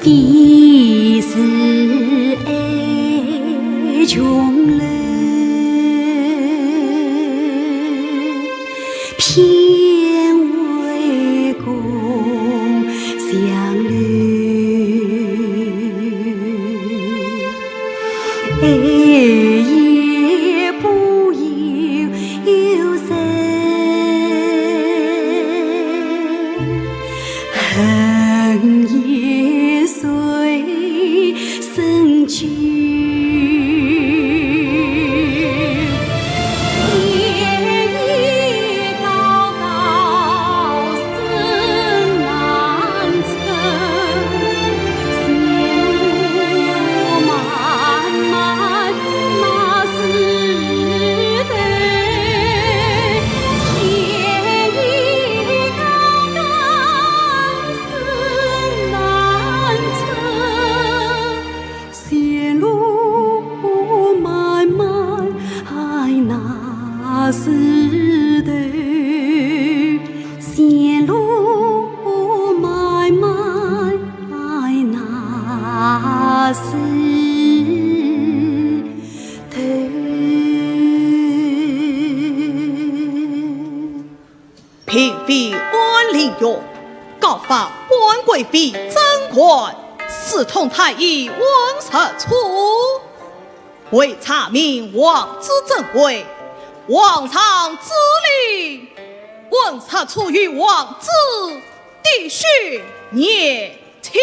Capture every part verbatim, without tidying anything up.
非是爱穷人，偏为共相留。爱也不由人，恨也随 身去。天也高高，深难测，前路漫漫，那是头。天也高高， 深难测，前路漫漫，哎，那是头。前路漫漫，哎，那是头。 嫔妃安陵容，告发安贵妃甄嬛私通太医温实初，未查明皇子真伪，皇上旨令，温实初与皇子 滴血验亲。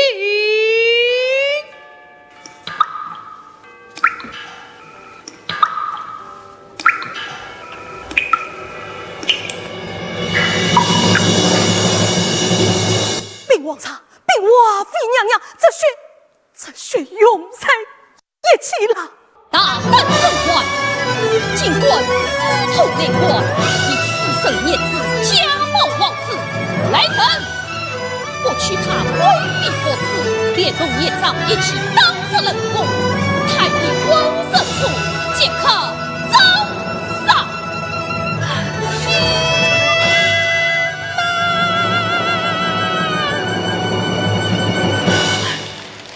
禀皇上，禀华妃娘娘，这血，这血涌在 一起了。大胆甄嬛，竟敢私通内官，以私生女子假冒皇子，来人！不取她规避不子，连同孽障一起打入冷宫，太医温实初即刻斩首。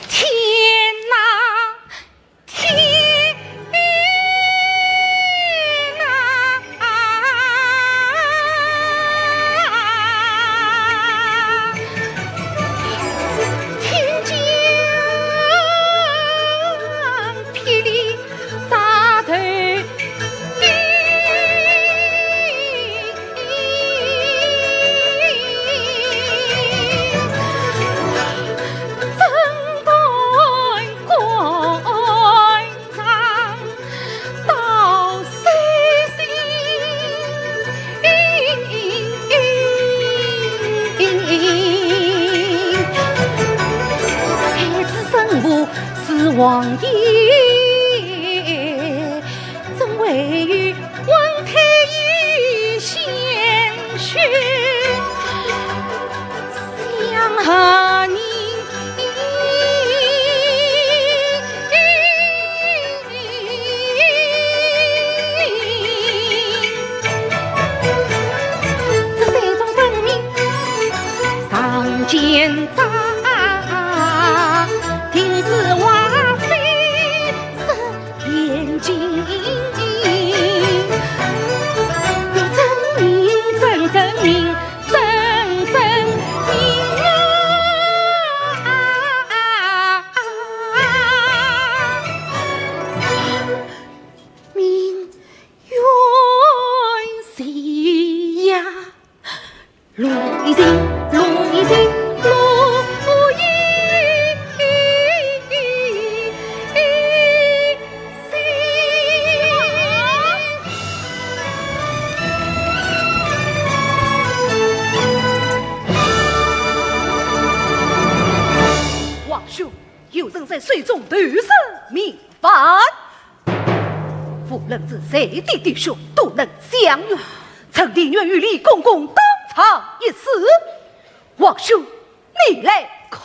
天哪！ 天哪！天将霹雳炸头顶。 这山中分明上奸贼，定是华妃 眼睛。真真明，真真明，真真明啊！明冤谁呀？ 路一心，路一心，路一心。皇兄，有人在水中投身命犯。 无论是谁的弟兄，都能相允。臣弟愿与李公公当场一试。皇兄，你来看。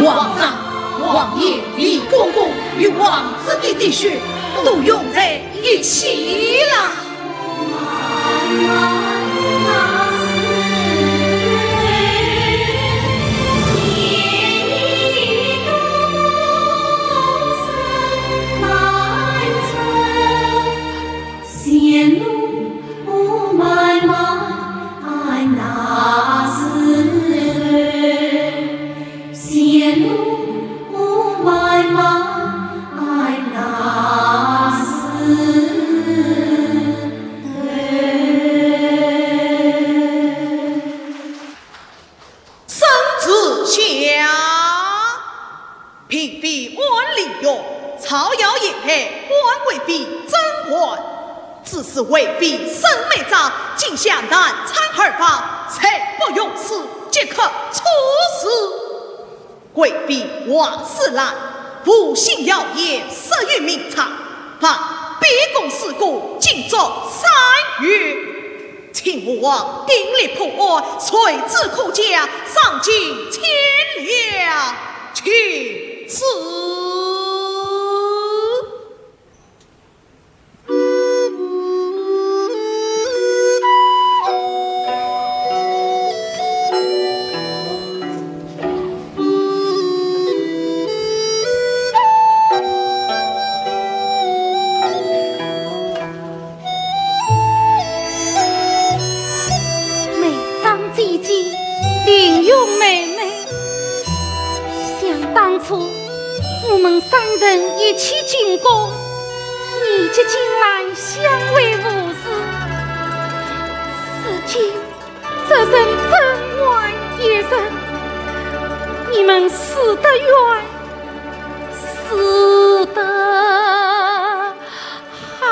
皇上，积蓄都用在一起了。沈子夏，嫔妃安陵容，造谣陷害安贵妃甄嬛，致使贵妃沈美嘉，竟向南昌而亡，罪不容辞，即刻处死。 贵妃王世兰，无心谣言，死于明朝，犯边宫私诰，禁足三月。请吾皇鼎力破案，罪之可嘉，赏金千两，请赐。 梅章姐姐，玲容妹妹，想当初，我们三人一起进宫，你及金兰相偎无事，如今这人真坏一人，你们死得冤，死得好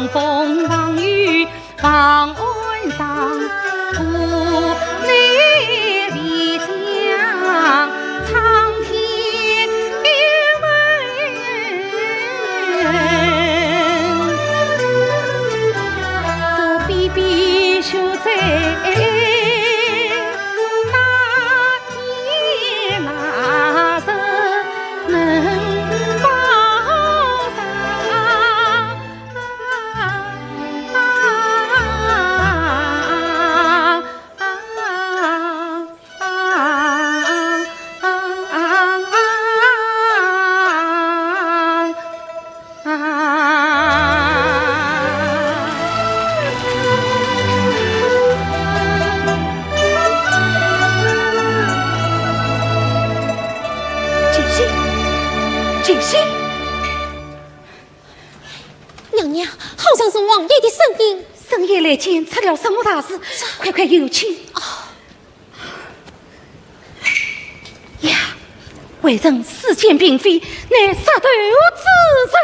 风望雨望岸上，故里离江苍天一门。做比比学在那年那时能报上。 金喜，金喜。 娘娘，好像是王爷的声音。深夜来见，出了什么大事？快快有请。呀，微臣所见并非，乃杀头之人。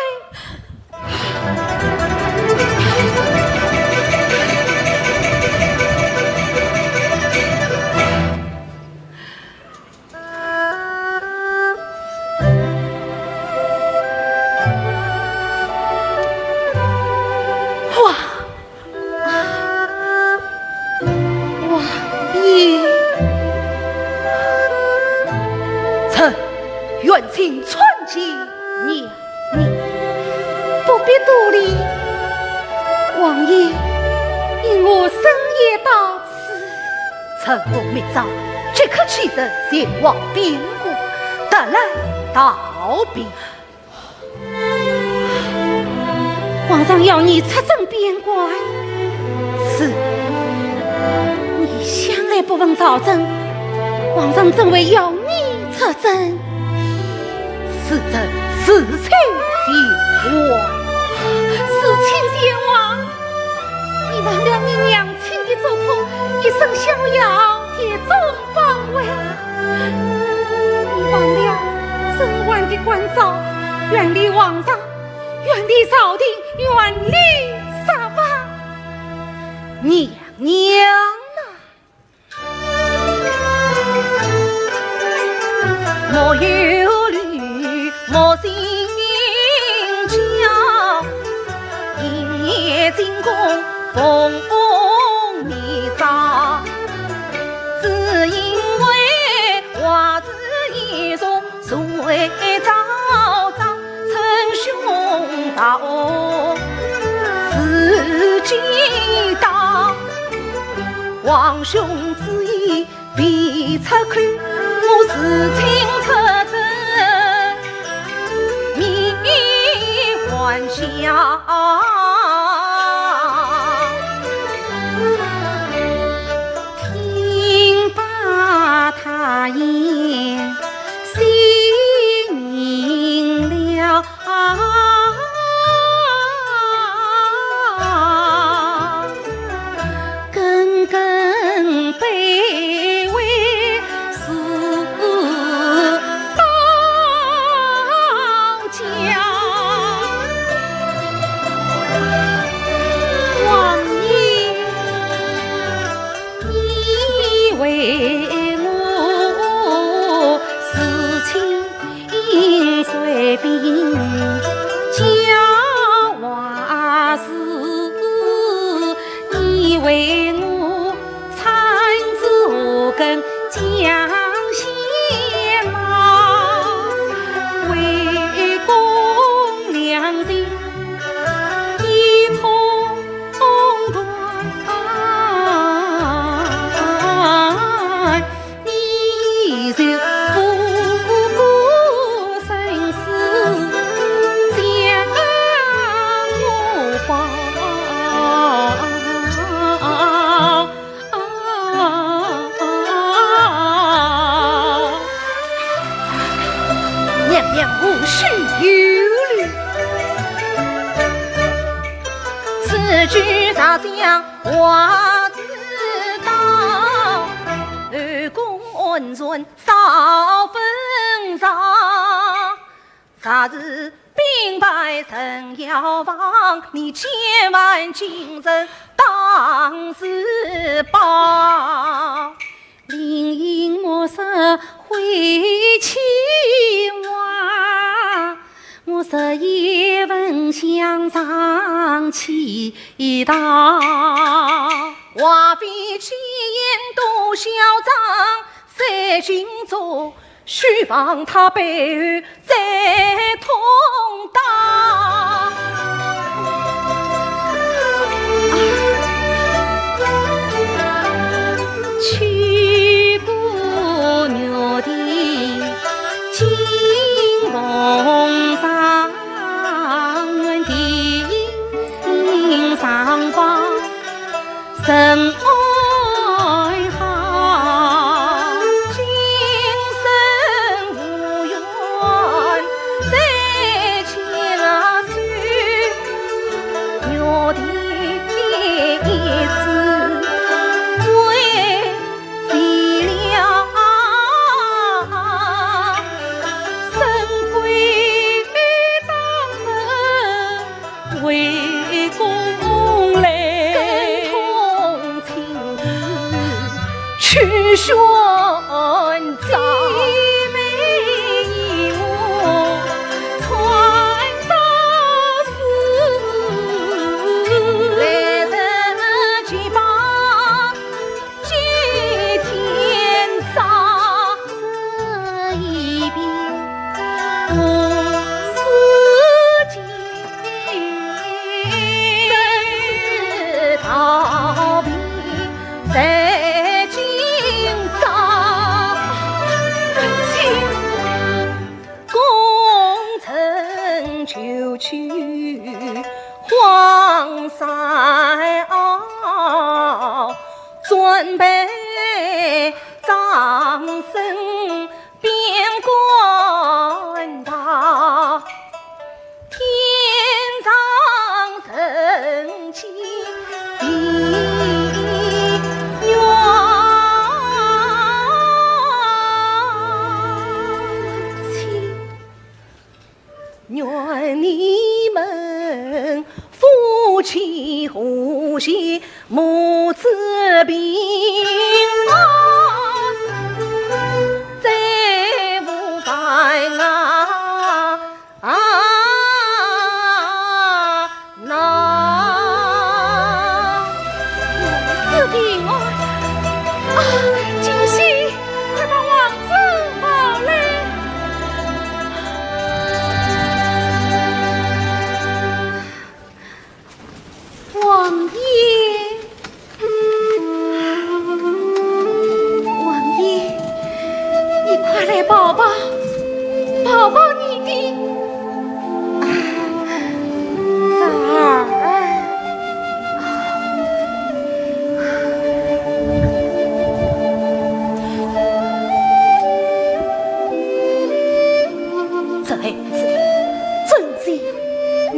王，王爷。臣远请参见娘娘。不必多礼，王爷因何深夜到此？ 臣奉密诏，即刻启程前往宾馆，特来道别。皇上要你出征边关？是。你向来不问朝政，皇上怎会要你出征？是臣事请前往。事请前往？ 你忘了你娘亲的嘱托，一生逍遥，田中访回。你忘了甄嬛的关照，远离皇上，远离朝廷，远离沙场。娘娘啊！ 莫忧虑，莫心焦，一夜惊弓风眠照，只因为花枝一重 谁早早称兄道是奸党，皇兄之意未出口，我自请出征，免还乡。 听罢他言，心明了。根根卑微是当家。王爷， 你为我事情随便，家话事，你为我参事五更将先忙，为公两情一通 断，你就不顾生死将我报。娘娘何须忧虑？ 此去若将话知道，后宫恩怨少分毫。若是兵败人要亡，你千万精神当自保。临行莫说悔期望，莫说一份向上祈祷。话非千言多嚣张，在今朝 须望他背后再通达。去过玉帝金凤上，定上报 人哀号，今生无缘再见，玉帝一死为谁了？生归当人 为公来，更痛亲自去寻找。姊妹与我穿插时，来得及吧。 祭天上这一边，我自己逃避在今朝。公臣就去荒山坳， 准备葬身边关道，天上人间地远。 愿你们夫妻和谐，母子平安，再无烦恼。 那子弟我，啊，金喜，快把王子抱来。王爷。 王爷，你快来抱抱，抱抱你的，啊，婵儿。这孩子真是 你。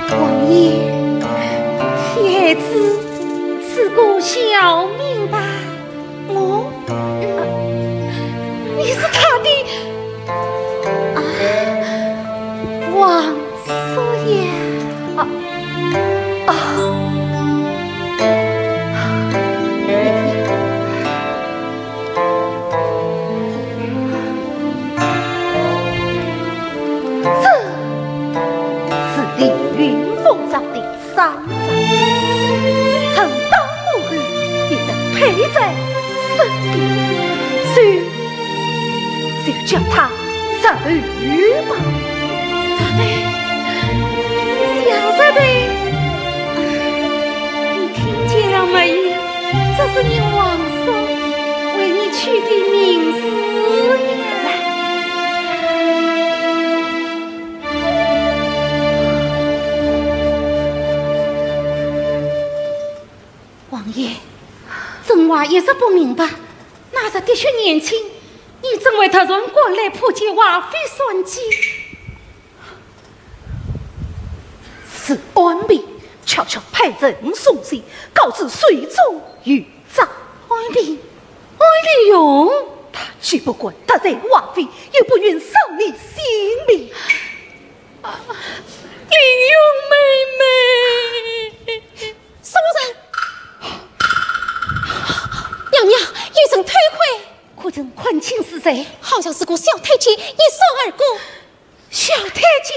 王爷，替孩子赐个孝名吧。 我？你是他的，啊，王叔呀。啊，啊。这是凌云峰上的 山上，曾当我后，一直陪在身边，谁，谁叫他受吧？小妹，小妹，你听见了没有？这是你王叔为你取的名字呀。 王爷，朕还一直不明白，那日的确年轻，你怎会突然赶来破解华妃算计？是安娣，悄悄派人送信，告知水中有诈。安娣，安娣容？她既不敢得罪华妃，又不愿伤你性命。啊，林云妹妹。什么人？娘娘，有人偷窥。可曾看清是谁？好像是个小太监，一扫而过。小太监？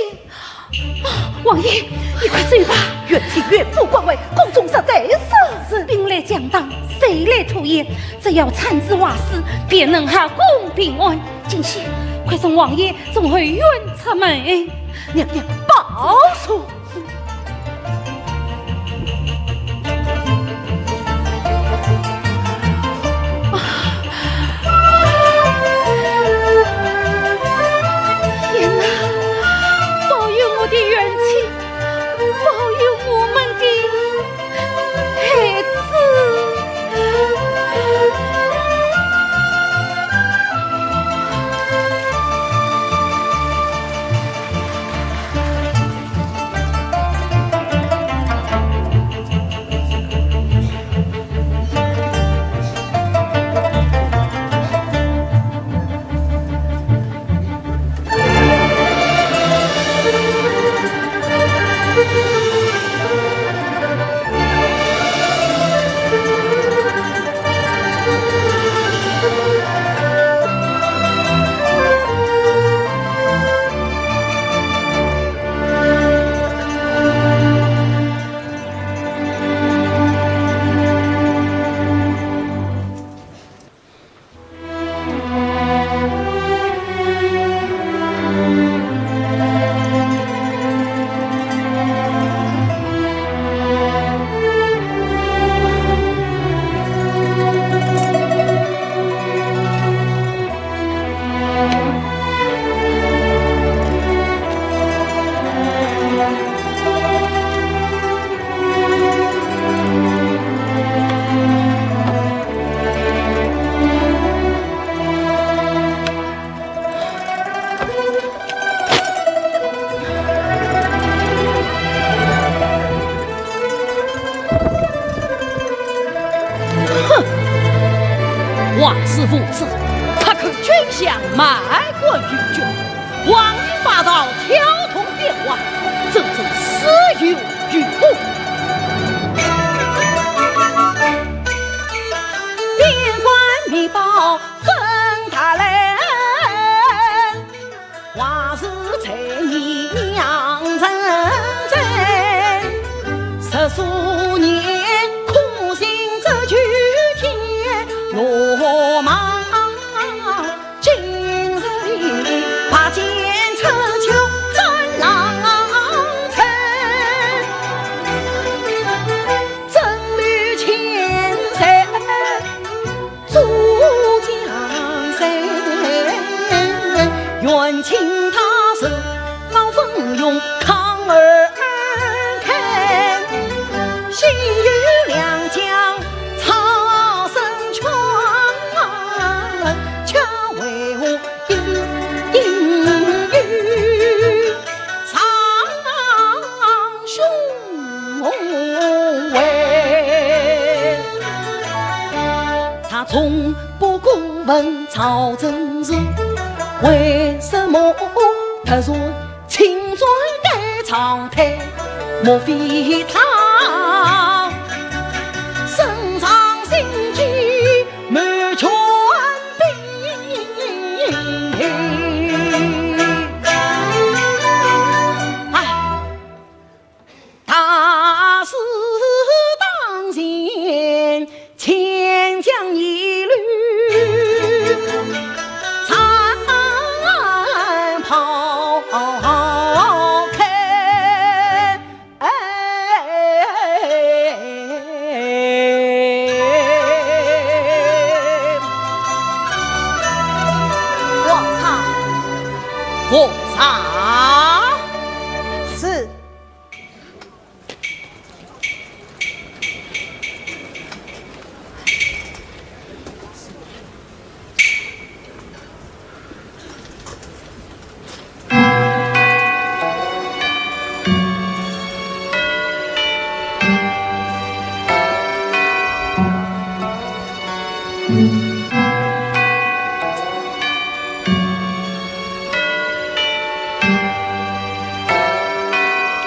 啊，王爷，你快走吧。远近远府关外，宫中实在杀人。兵来将挡，水来土掩，只要参知华事，便能合宫平安。今夕，快送王爷从后院出门。娘娘保重。 天哪，保佑我的冤亲，保佑我们的孩子。 哼！华氏无知，他口军饷，卖官鬻爵，横行霸道，挑动变化，真正死有余辜。边关密报 分大人，话是在你娘人在，十数年苦心这九天落忙，今日里拔剑出鞘斩狼臣，征途千山 渡江山，元清大士，老文勇抗而开，西域两江草生川，家为我英英雄。 上胸围。他从不过问朝政事，为什么突然请转该长台？莫非他身上心机满全 哎，大事当前，千将一律斩抛开。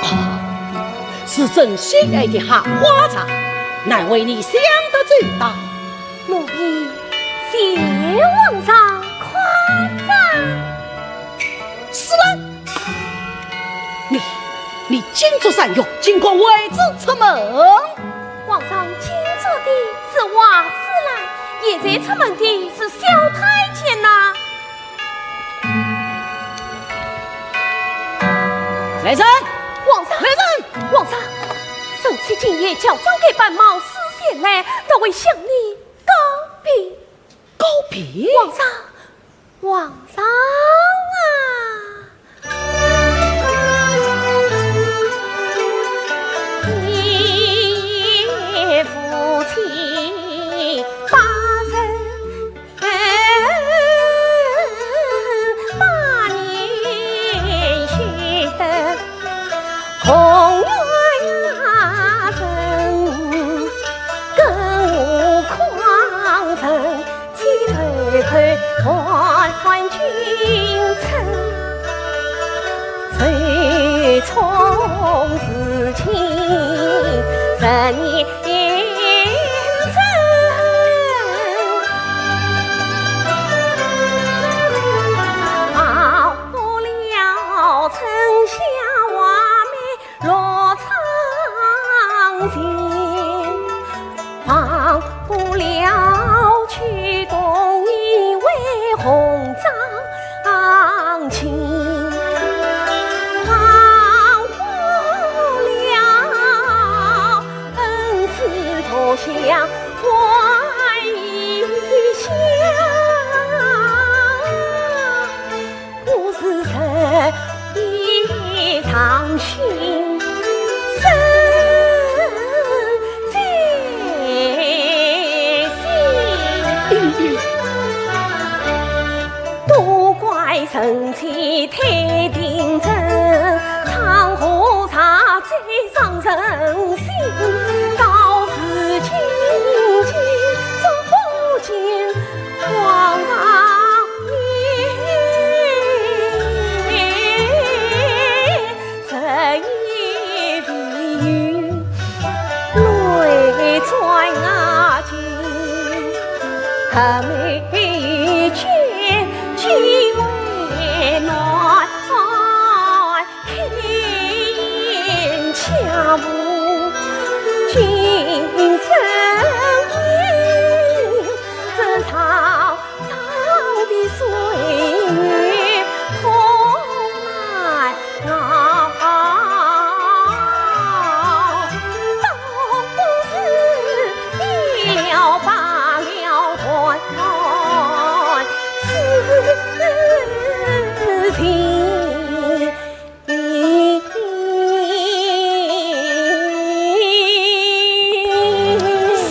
啊，是朕心爱的含花茶，难为你想得周到。奴婢谢皇上夸赞。死人！你，你禁足三月，竟敢擅自出门？皇上禁足的是瓦斯兰，现在出门的是小太监呐。来人！皇上，来人！皇上，臣妾今夜乔装改扮，冒死前来，特为向你告别。告别？皇上，皇上啊！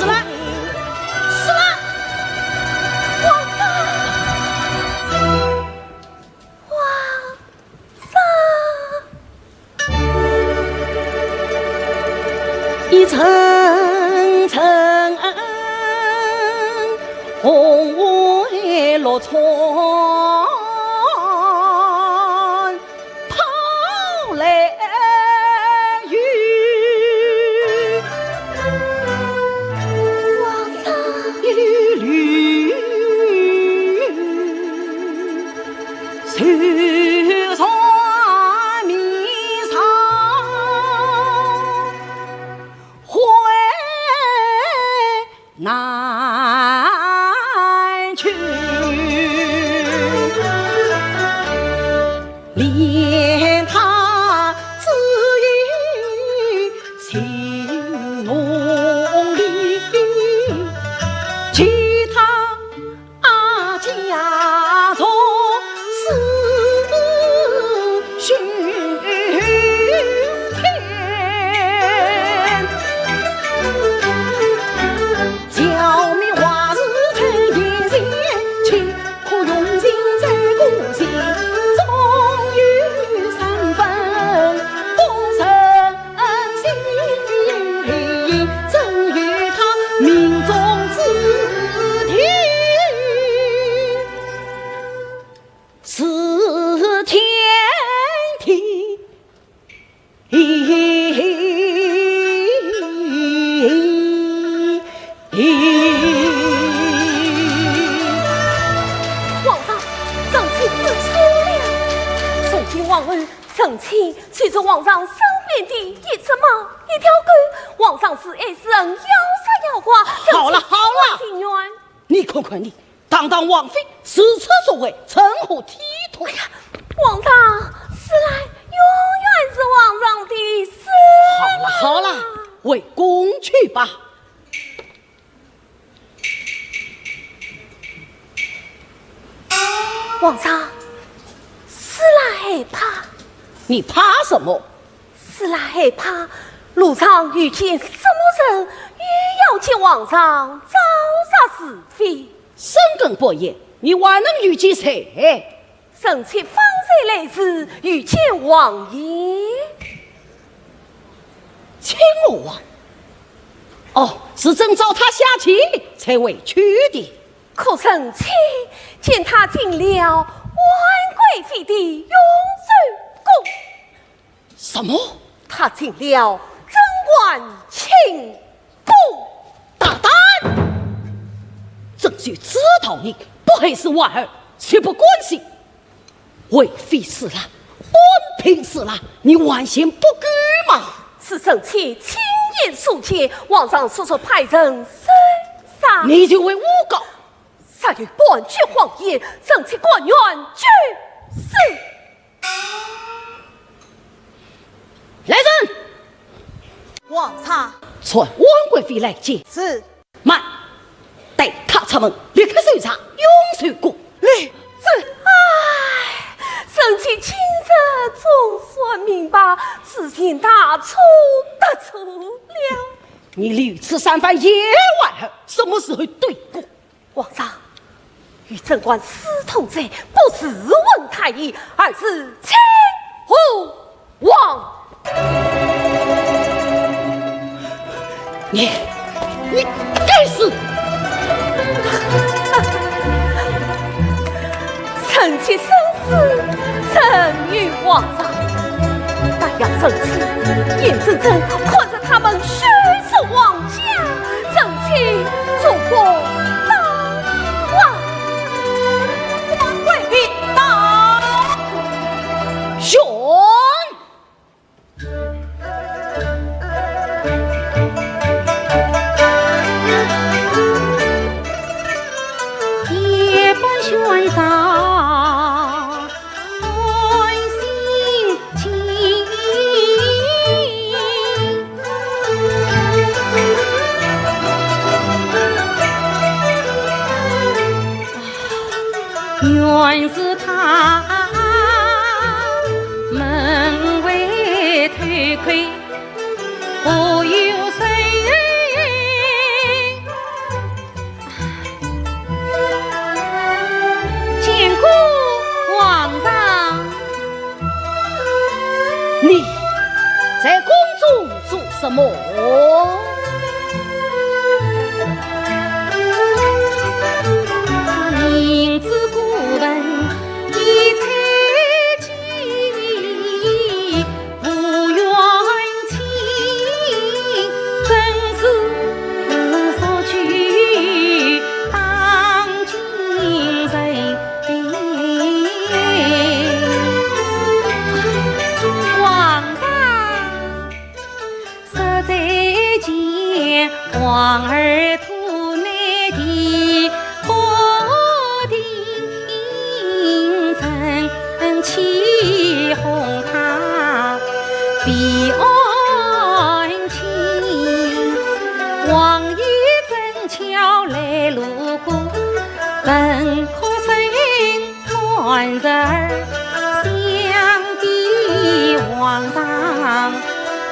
死了，死了！皇上，皇上！一层层红围绿窗。皇上，臣妾知错了。从今往后，臣妾随着皇上身边的一只猫、一条狗，皇上是爱是恨，要杀要剐，臣妾心甘情愿。好了，好了。你看看你，堂堂王妃如此作为，成何体统？哎呀，皇上，施兰永远是皇上的施兰。好了，好了，回宫去吧。 皇上，施兰害怕。你怕什么？施兰害怕，路上遇见什么人，又要给皇上招惹是非。深更半夜，你还能遇见谁？ 臣妾方才来时遇见王爷。亲王？哦，是正遭他下棋才回去的。可臣妾见他进了婉贵妃的永寿宫。 什么？他进了贞观清宫。大胆！朕就知道你不会是婉儿，绝不关心。为妃死了，安嫔死了，你还嫌不够吗？是臣妾亲眼所见，皇上速速派人搜查。你就会诬告。 若有半句谎言，臣妾甘愿去死。来人！皇上。传婉贵妃来见。是。慢，带她出门，立刻搜查永寿宫。来，这……唉，臣妾今日总算明白，之前大错特错了。你屡次三番掩耳，什么时候对过？ 皇上，与贞观私通者，不是文太医，而是亲王。你，你该死！臣妾生死存于皇上，但要臣妾眼睁睁看着他们血洗皇家，臣妾做不到啊！王贵妃到。 原是他门外偷窥，不由谁见过皇上。 你在宫中做什么？明知故问一切尽，不愿听，怎知所去当今人。 皇上，说再见，皇儿托你保定人，气哄他比安亲。王爷正巧来路过，本可身 男儿想必皇上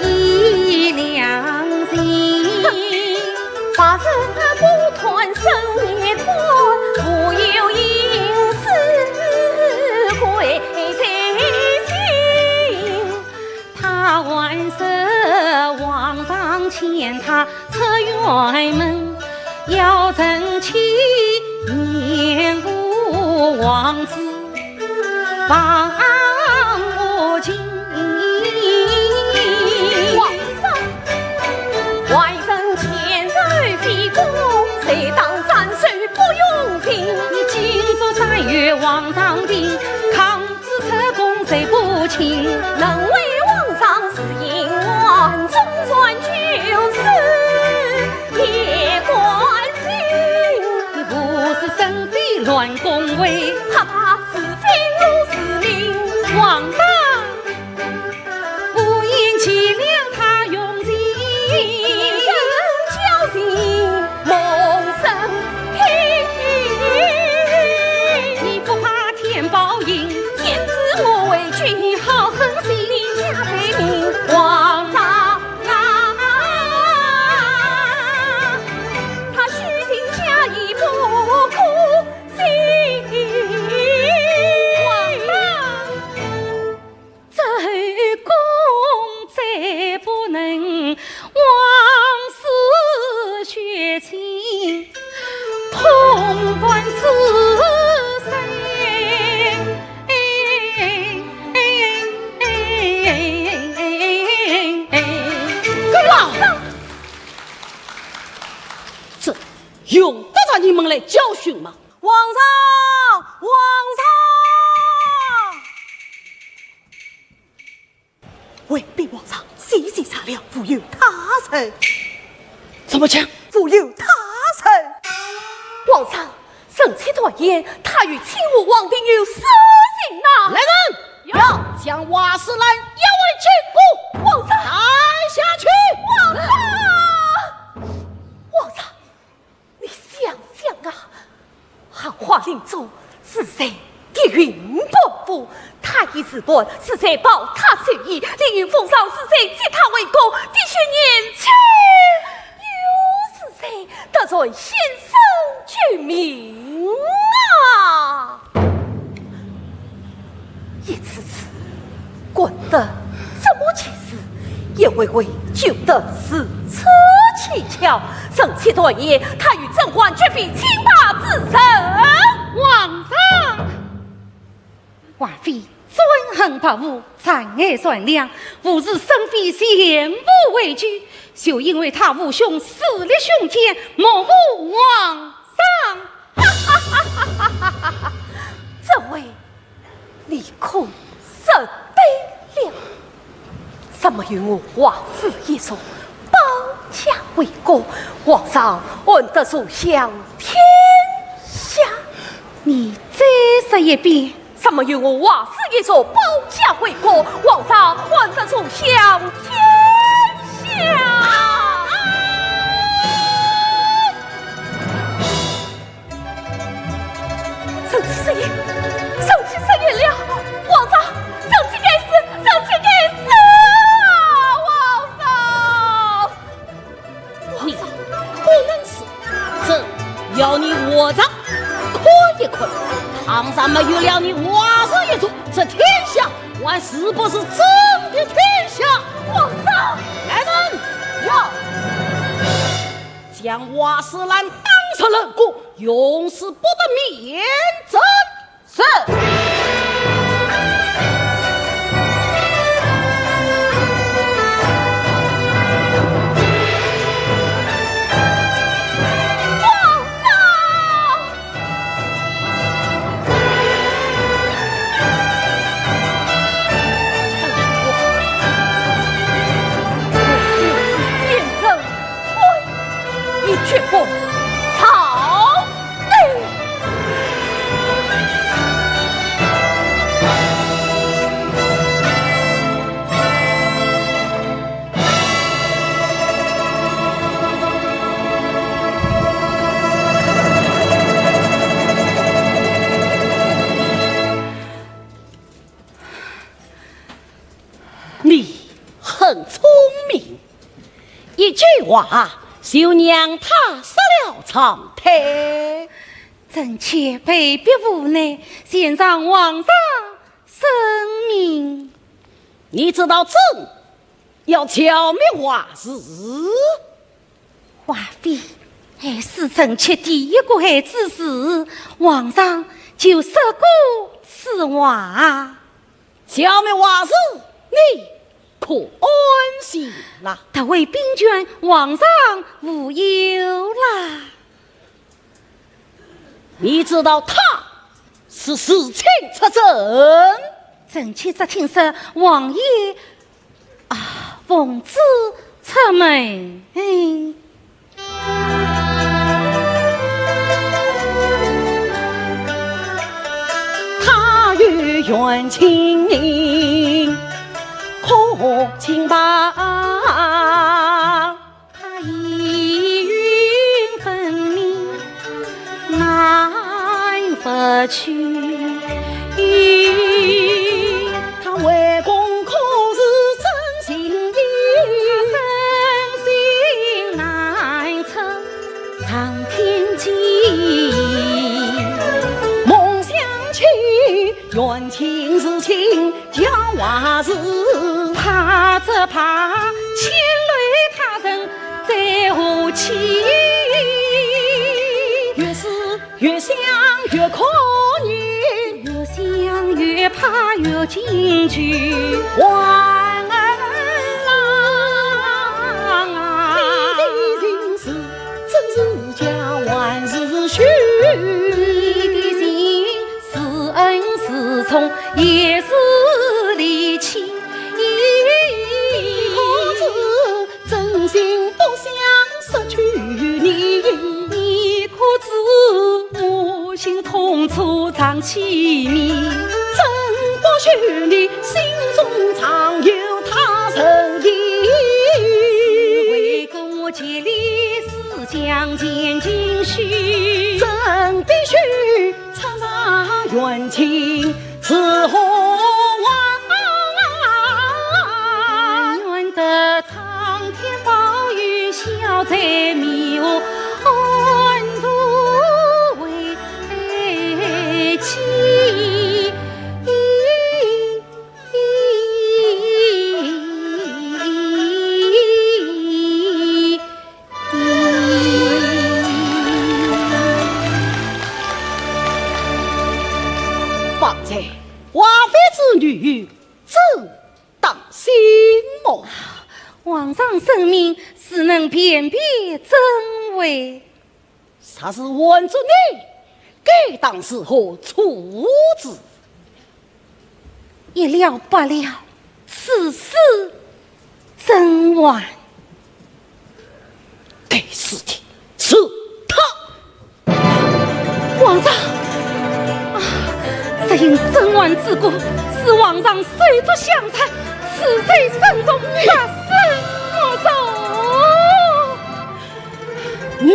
已良心。白日不谈深夜观，无有因私贵在心。 他还说皇上遣他出辕门，要臣妻念我王子，望我情。皇上，外人前来非公皇上听，抗旨出宫谁不请？能为皇上是英雄，中转就是夜官心。不是生非乱宫闱，怕怕是非误是命。皇上，不言其量他用情，人交情 梦生听。你不怕天报应，天知我为君。你好狠心，你加倍命。皇上啊，他虚情假意不可信。皇上， 这后宫再不能，枉死血亲，潼关之水。够了！这用得着你们来教训吗？皇上，皇上！ 回禀皇上，是谁杀了，无有他人。怎么讲？无有他人。皇上，臣妾断言，他与清河皇帝有私情呐。来人！有。将瓦施兰押回金宫。皇上。带下去。皇上！皇上， 你想想啊，韩华令尊是在敌营本部，太医侍卫是在保他周围，凌云峰上是在接他回宫，滴血验亲又是在得罪先生救命啊！ 一次次，管得这么严实，也为为救得如此蹊跷，臣妾断言，他与甄嬛绝非清白之人。皇上，华妃专横跋扈，障碍善良，无视生非，全部畏惧，就因为他父兄势力熏天，目无皇上。 这回你可说对了。若没有我华妃一族保驾回宫，皇上安得坐享天下。你再说一遍。若没有我华妃一族保驾回宫，皇上安得坐享天下。 臣妾失言，臣妾失言了，皇上，臣妾该死，臣妾该死啊！皇上，你不能死，朕要你活着看一看，倘若没有了你华妃一族，这天下还是不是朕的天下？皇上，来人！有。 将瓦施兰打入冷宫，永世不得见朕。是。皇上！ 你绝不逃得。 你很聪明，一句话就让他失了常态。臣妾被逼无奈，献上皇上圣命。你知道朕要剿灭华氏？ 华妃害死臣妾第一个孩子时，皇上就说过此话。剿灭华氏，你可安心啦？夺回兵权，皇上无忧啦。你知道他事情出征。臣妾只听说王爷，啊，奉旨出门。哎。 他有冤情人，可请吧。他意欲分明，难不去。他为公可是真心意？他真心难称 长天际。梦想起冤情事情讲话时，怕只怕牵累他人再无期。越是越想越可怜，越想越怕越惊惧。皇儿啊，你的心事 真是家万事休。你的情是恩是重也是利器，你可知真心不想失去你？你可知我心痛楚藏其mis愿得苍天保佑，消灾灭祸，安度危机。 方才华妃之女，怎当心么？皇上圣明，只能便便真伪。 若是换做你，该当如何处置？一了百了，此事怎还？该死的是他！皇上！啊，实因甄嬛之过，使皇上受足相残，此罪深重，发誓不赦。 你，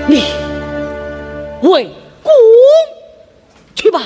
你回宫去吧。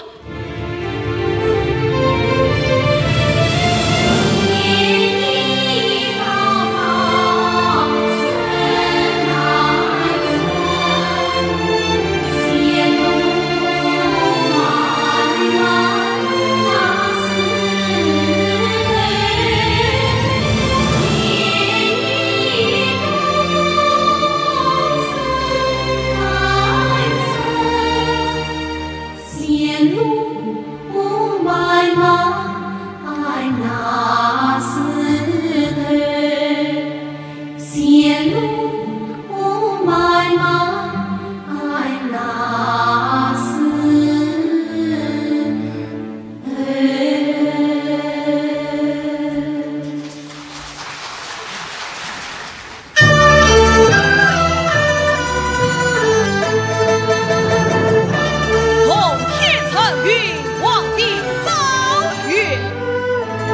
奉天承运，皇帝诏曰：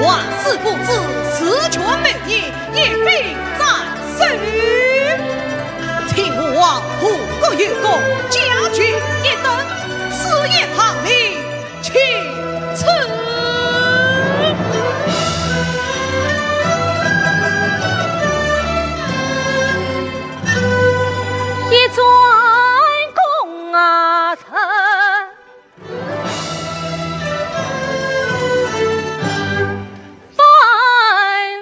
万事不知，事权谋逆，一并斩首。请吾皇，何国有功，家眷一等，此言唐明 请赐。一转宫啊，臣本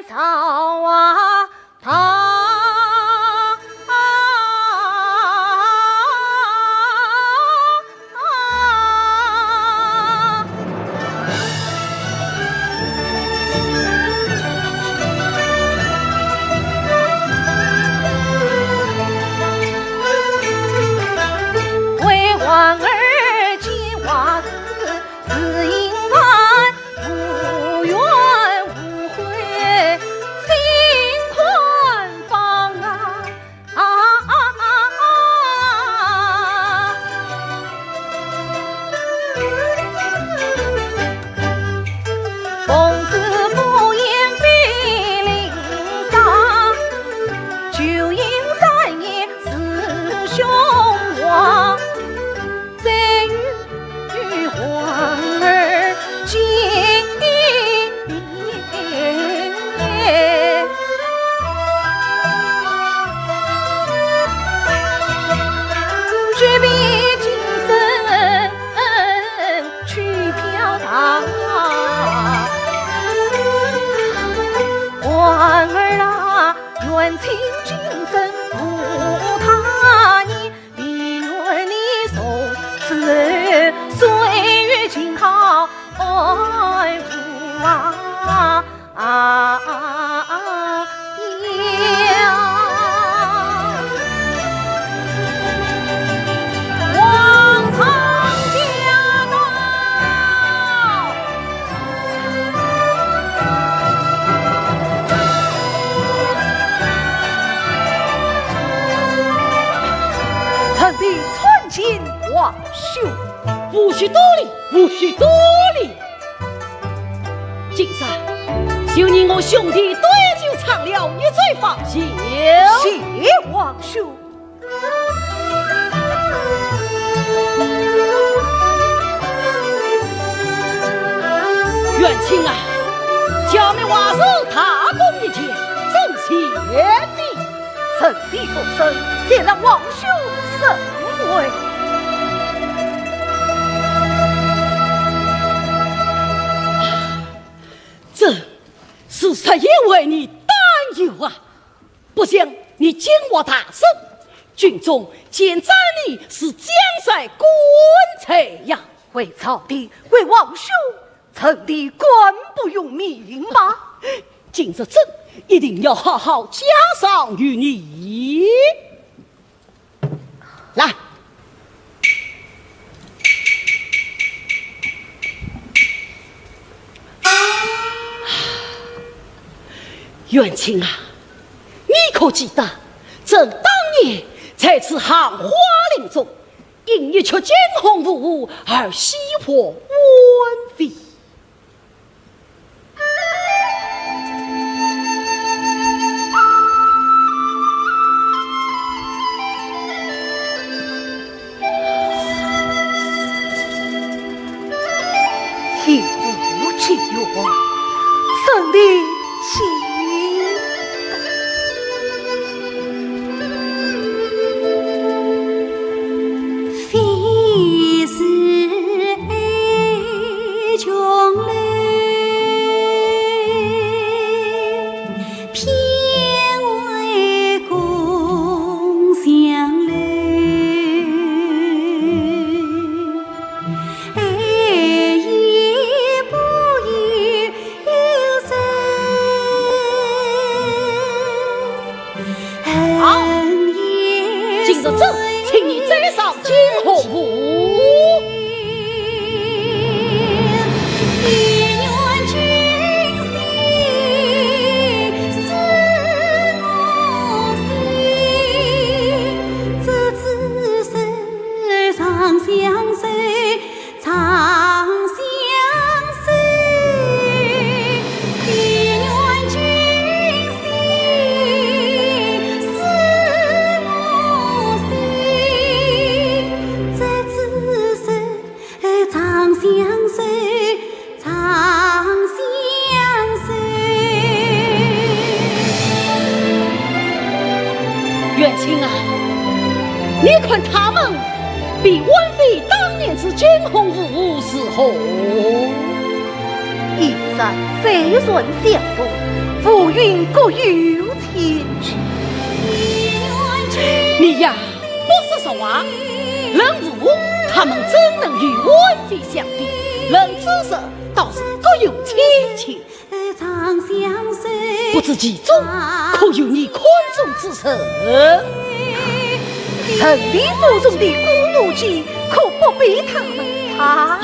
朝啊， 他公子赴宴比邻舍，酒饮三巡是凶王。谁与皇儿见面？举杯今生 曲飘荡。皇儿啊，愿卿今生无他念，但愿你从此岁月静好，爱无啊。 啊呀！王昌驾到！臣弟参见皇兄。无需多礼，无需多礼。 今日，就你我兄弟对酒唱了一醉方休。谢皇兄。元卿啊，家门外事大功一件，正谢你。 臣弟躬身，谢了皇兄盛会。朕是实在为你担忧啊！不想你奸猾大生，军中见斩你是将在棺材呀！为朝廷，为皇兄， 臣弟敢不用命吗？今日朕一定要好好加赏于你。来。元卿啊，你可记得，朕当年在此杏花林中 因一曲惊鸿舞而喜获官位。幸福之愿，胜利请。 非是爱情楼，偏为共享楼。爱也不由 好，今日朕请你再上惊鸿舞。元卿啊，你看他们比枉费当年之惊鸿舞如何？一再再三相同，浮云各有千秋。你呀，不识时务，论舞，他们怎能与枉费相比？论姿色，倒是各有千秋。 不知其中可有你看中之人？臣弟腹中的姑母记，可不比他们差。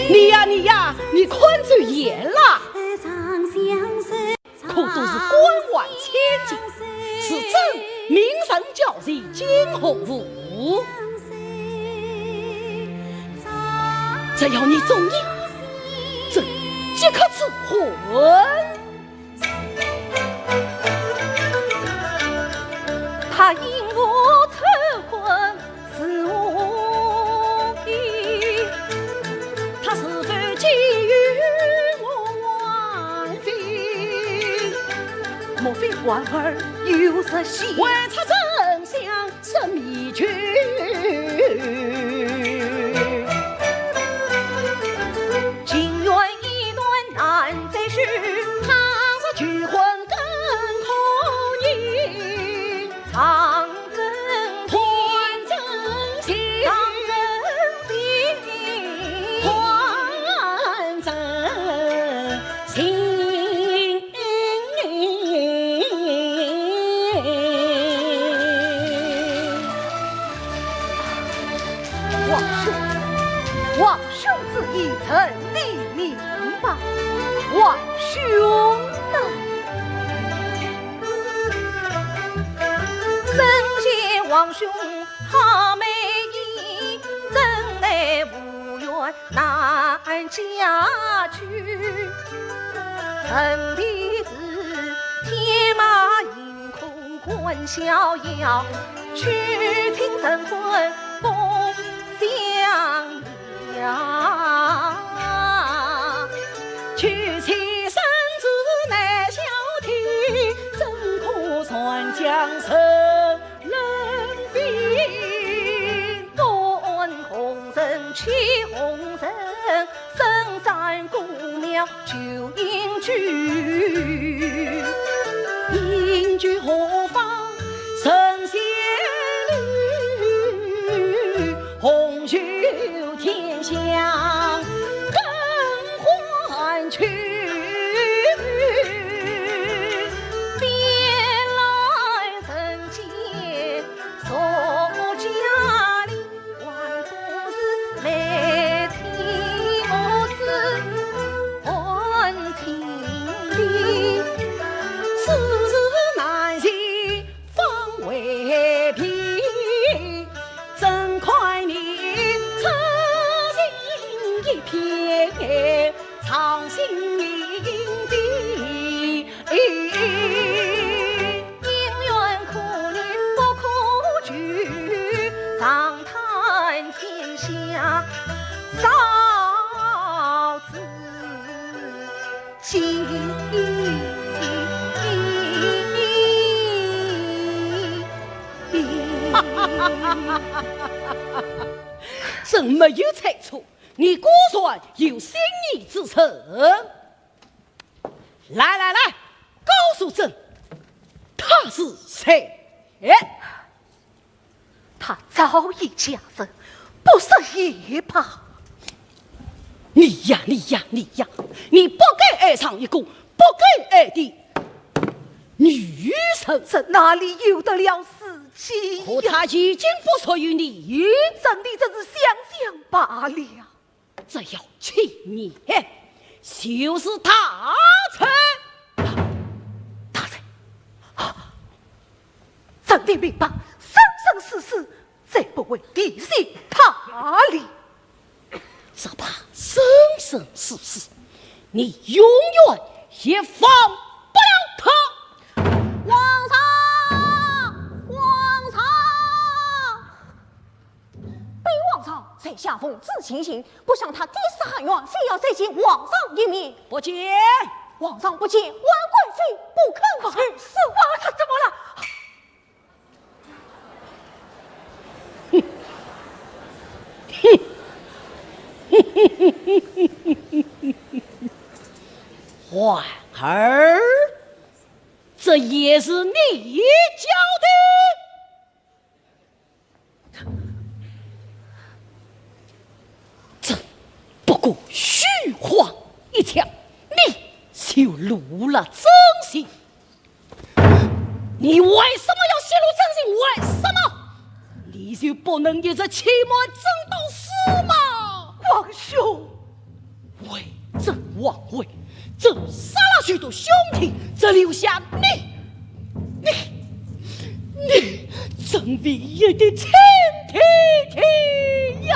你呀，你呀，你看走眼了。 可都是官宦千金，是朕名声交际惊鸿舞。只要你中意，朕即刻赐婚。他因我赐婚是何意？他是否给予我还礼？莫非孩儿有失信？问出真相， 是迷局。情缘已断难再续，他日拒婚更可以。张真天，张真心，张真心。 王兄，王兄之意，臣理明白。王兄呐，参见王兄好美意，怎奈无缘 难嫁娶。臣弟是天马行空观逍遥，娶亲成婚不相邀。娶妻生子难孝悌，怎可传江成 人非。断红尘起红尘，深山古庙旧隐居。隐居何方神仙旅，红袖添香更换去。便来人间 坐佳里，还不是媒体母子还情理。世事难行方为平，怎堪念痴心一片，藏心隐隐的 姻缘可怜不可拒，长叹天下少知己。朕没有猜错，你果然有心意之人。 来来来，告诉朕，他是谁？他早已嫁人，不说也罢。你呀，你呀，你呀，你不该爱上一个不该爱的女人。这哪里由得了自己呀？可她已经不属于你。朕的，只是想想罢了。 只要七年，就是大罪。大罪？啊，朕的命簿生生世世再不会提起他了。只怕生生世世，你永远也放不了他。皇上，皇上！ 禀皇上，在下奉旨前行，不想他抵死喊冤，非要再见皇上一面。不见。皇上不见，万贵妃不肯。是，是，皇上怎么了？哼，哼，哼，哼，哼，哼，哼。皇儿，这也是你教的？ 朕不过虚晃一枪，你就露了真心。你为什么要泄露真情？为什么？你就不能一直欺瞒朕到死吗？皇兄， 为朕王位，朕杀了许多兄弟，只留下你，你，你，朕唯一的亲弟弟呀！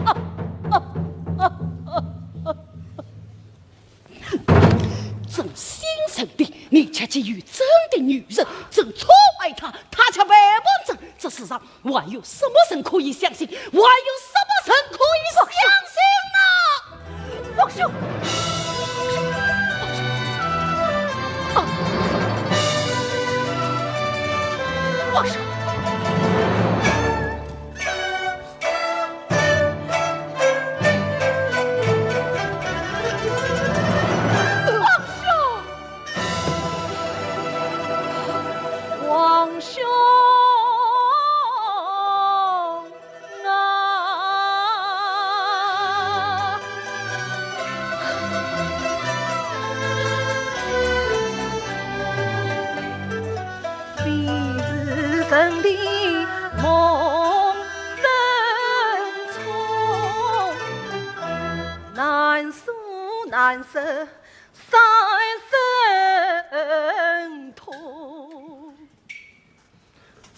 啊，啊，既有朕的女人，朕宠爱她，她却背叛朕，这世上还有什么人可以相信？还有什么人可以相信呢？皇兄，皇兄，皇兄，皇兄，皇兄。皇兄，皇兄啊！非是人的梦。 难舍难舍三生痛，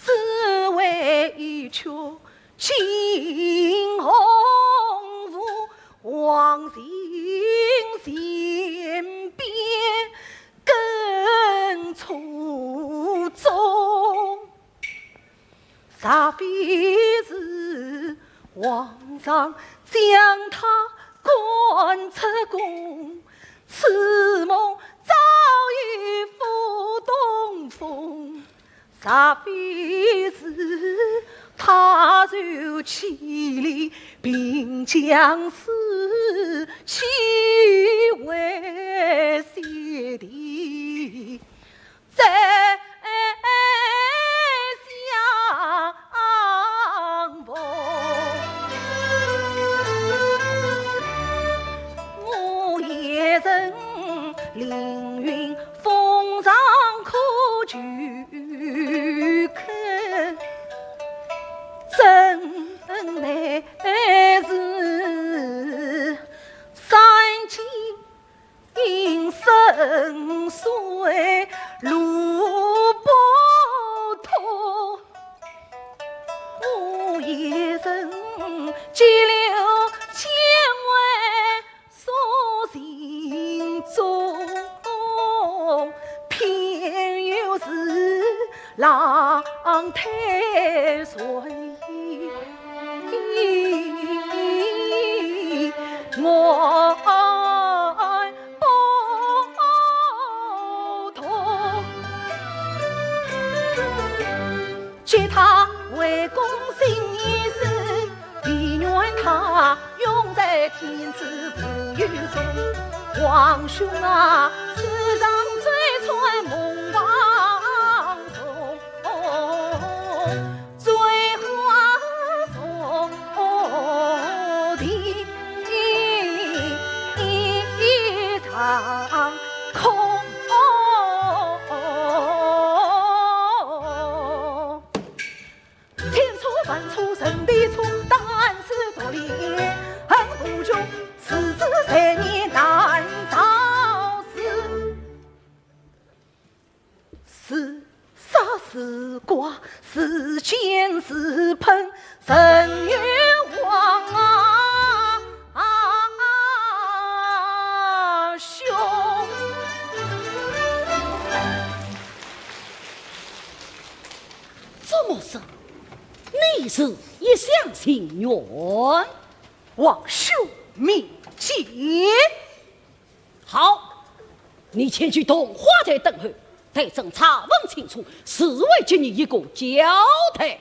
只为一曲惊鸿舞，黄金钿钿更出众。 若非是皇上将她赶出宫，此梦早已付东风。若非是她受牵连，并将诗寄回先帝， 再相逢。我也曾凌云峰上苦求，怎奈是山间 阴深水，路不通。我一人急流千回诉行踪，偏又是 浪推船移我不同。接他回宫心已死，唯愿他永在天子府宇中。皇兄啊，世上最惨梦王重。 最后从地上空。千错万错人的错，但是独立恨不穷，此事谁也难饶恕。 是杀是剐，是奸是朋，任由皇啊，啊，兄。怎么说？你是一厢情愿？皇兄明鉴。 好，你前去桐花台等候，待朕查问清楚，自会给你一个交代。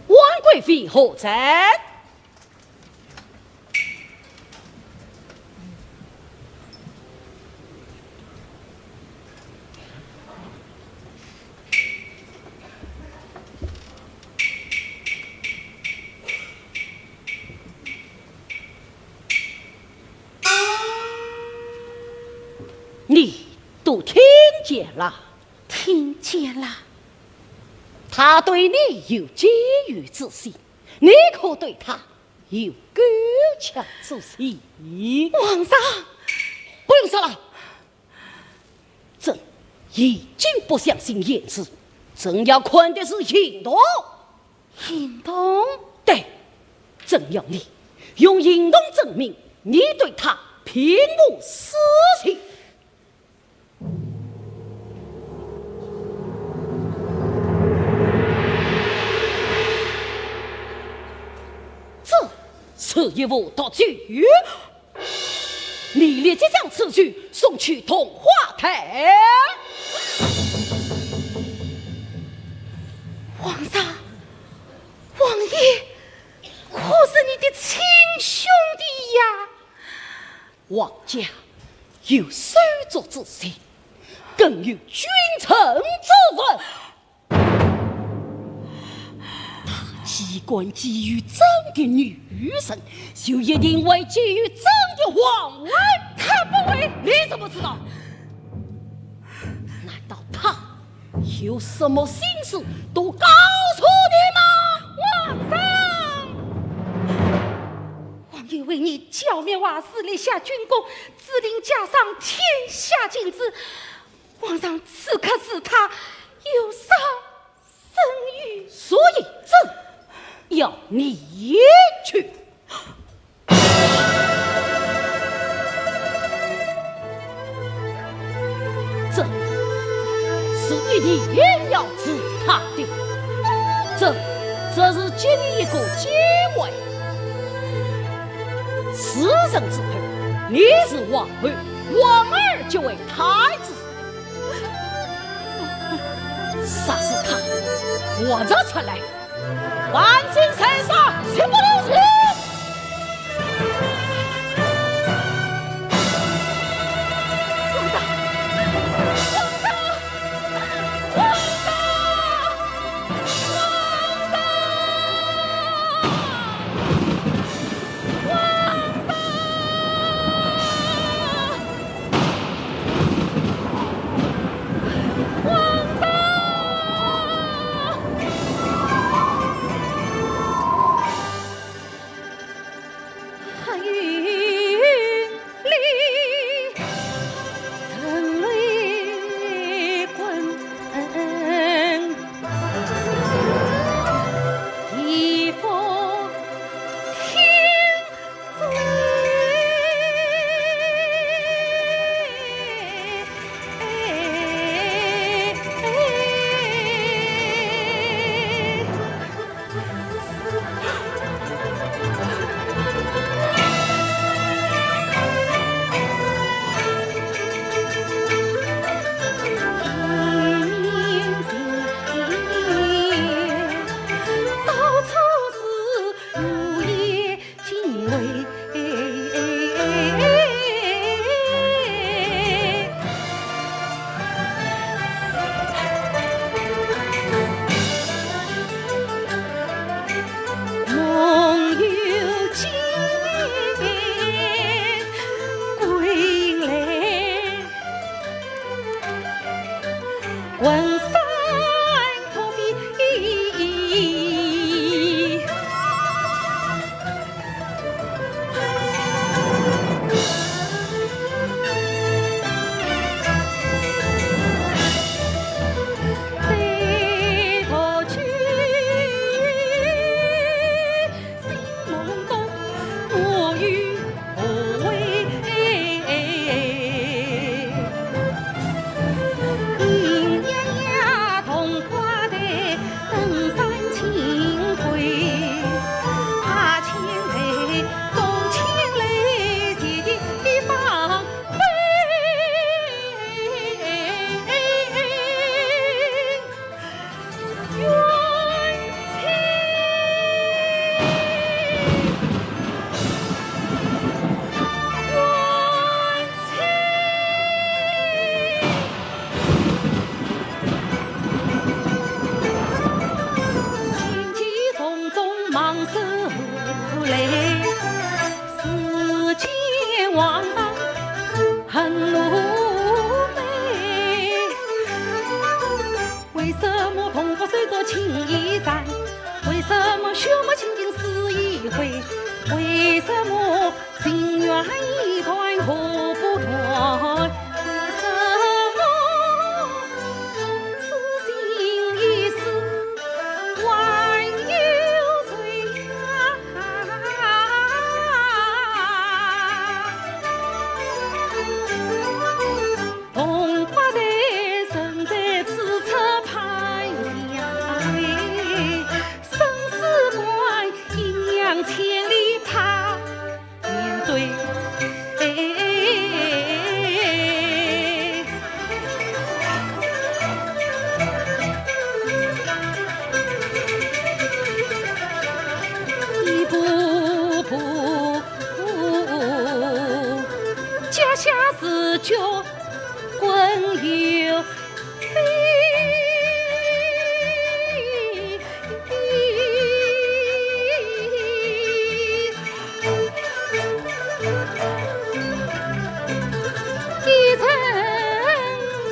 王贵妃何在？见了，听见了。他对你有结怨之心，你可对他有勾结之心？皇上，不用说了，朕已经不相信言辞，朕要看的是行动。行动？对，朕要你用行动证明你对他并无私情。 这是一副毒酒，你立即将此酒送去桐花台。皇上，王爷，可是你的亲兄弟呀！ 王家有手足之情，更有君臣之分。他既敢觊觎朕的女人，就一定会觊觎朕的皇位。他不会。你怎么知道？难道他有什么心事都告诉你吗？皇上！ 王爷为你剿灭外事，立下军功，指令加上天下禁制。皇上此刻视他有伤身孕。所以朕要你去。朕是一定要治他的。朕只是给你一个机会。 自此之后，你是王后，王儿就为太子。杀死他，活着出来，万金三杀，绝不留情。皇上，皇上，皇上！为什么情愿一断可不断？为什么痴心一世还有罪啊？同花对盛在此处攀下，生死关阴阳千里他面对。一步步 脚下是脚滚又飞。一阵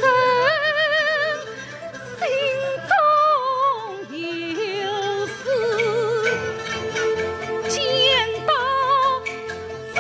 阵 心中有事，见到嘴。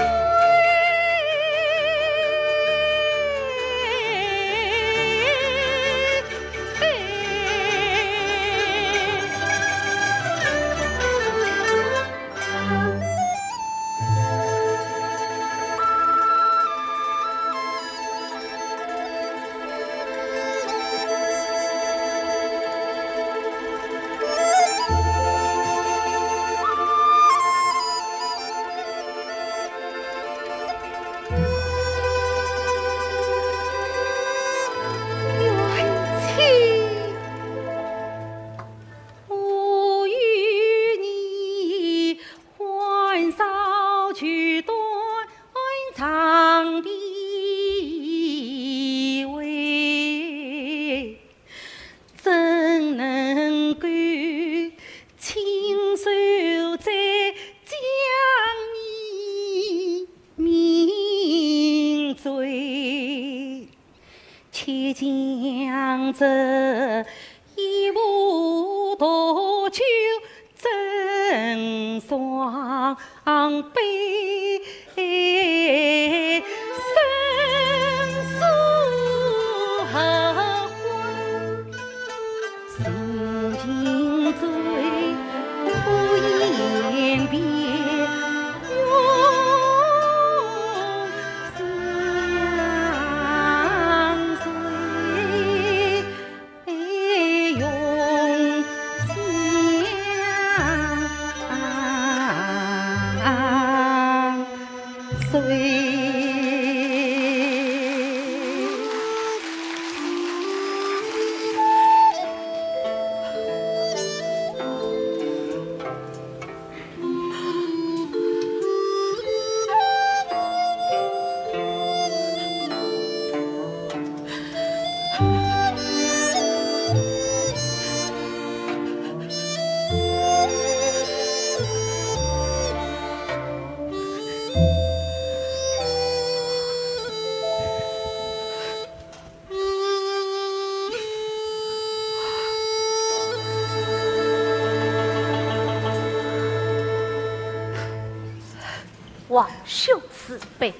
王兄慈悲，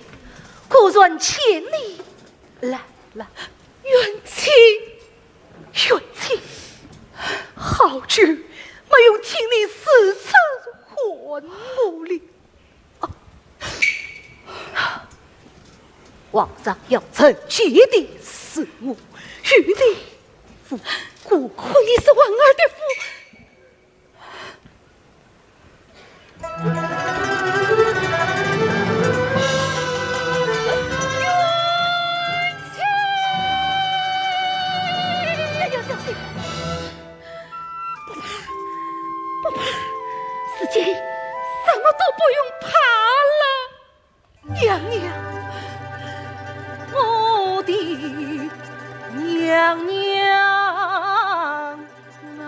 孤船千里来了。冤情，冤情，好久没有听你如此唤我了。 皇上要成全的是我，与你无关。我看你是王二的夫。哎呀，小心！ 不怕，不怕，如今什么都不用怕了。娘娘，我的娘娘啊！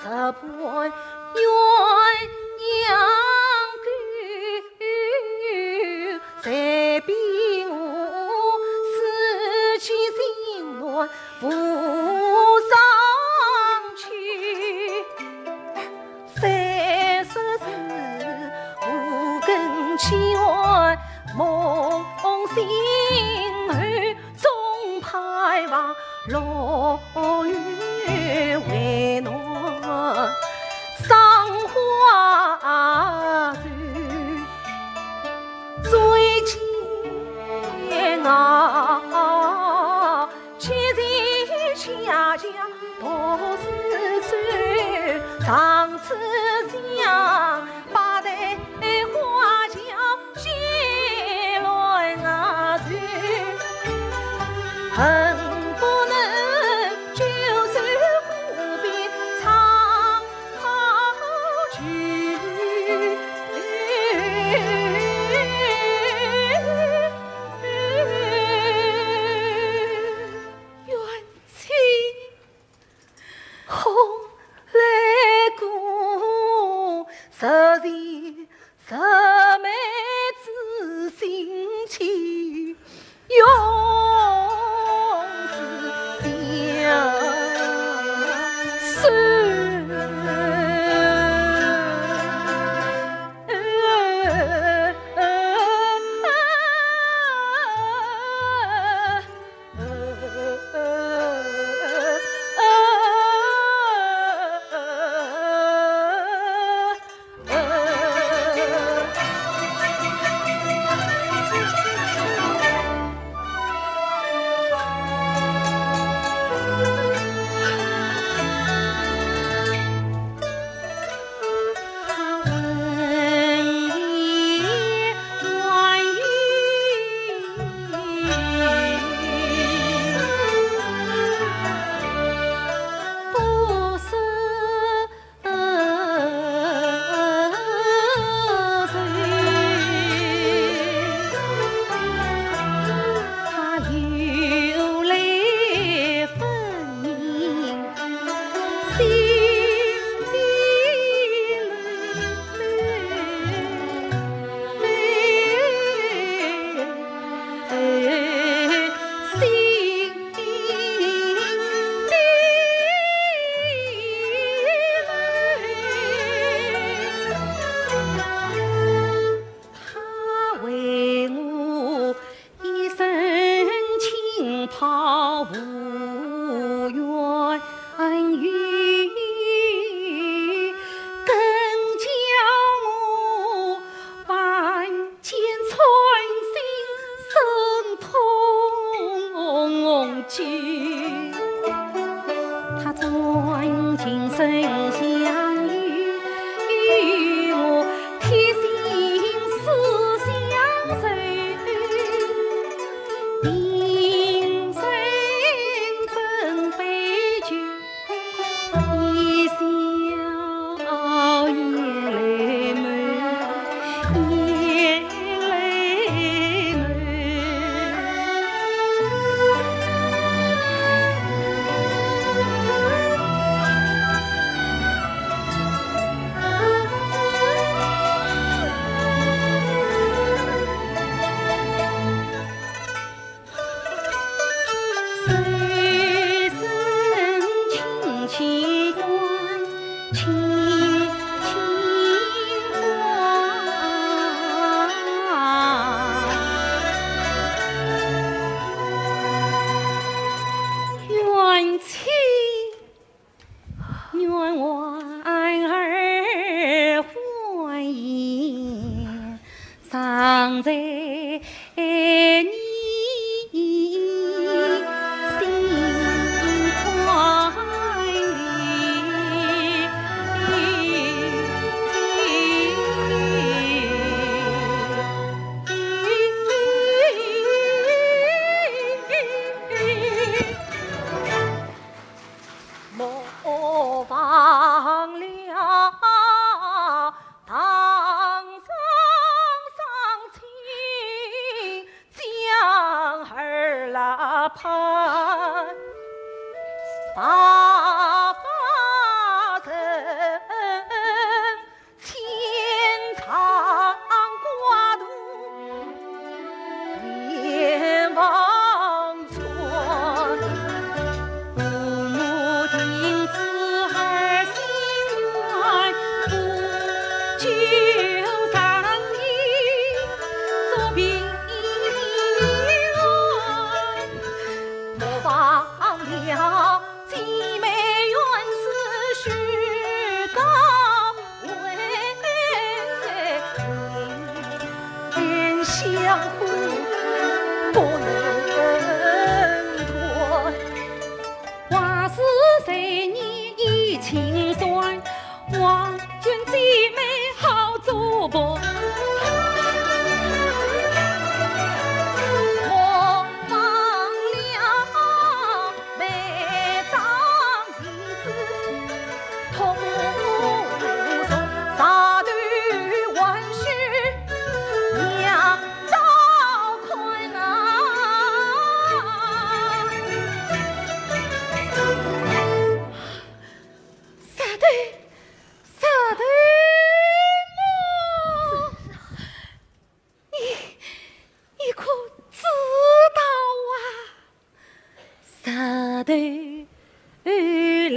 十八鸳鸯勾，谁比我四季情暖无双去？三十日，无根牵挂梦醒后， 总盼望落月为暖，赏花人最煎熬。今日佳节独自走，上次想 把对花轿接来啊走，恨不能就在河边唱好曲。冤情 红来过，十全十美之心情，永是相思。他为我 一身青袍无怨尤，更教我万箭穿心身痛疾。他转情深相依，我贴心似相随。 平生怎悲求，一笑眼泪满，眼泪满。 冤情 冤枉儿欢颜，常在你心坎里。莫忘了唐僧上清江而来盼，大法师心酸，望君姐妹好做伴。我放了梅妆面子，痛从舌头还须两照看啊。 舌头，舌头么？你，你可知道啊？舌头来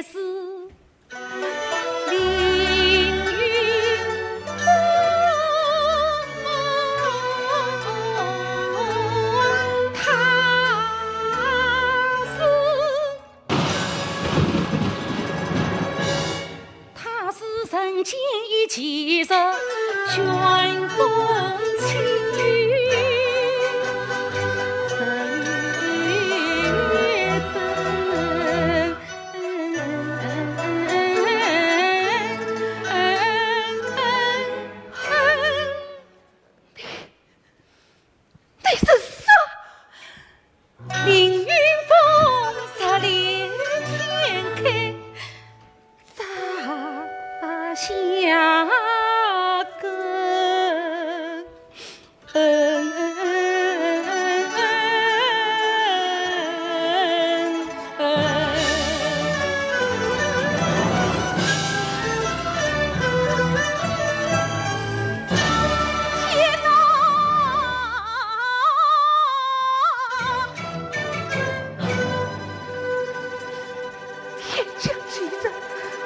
是凌云峰，他是 他是人间一奇人，旋风起云，人间 你是说，凌云峰十里天开，扎下根？天哪！天降奇人，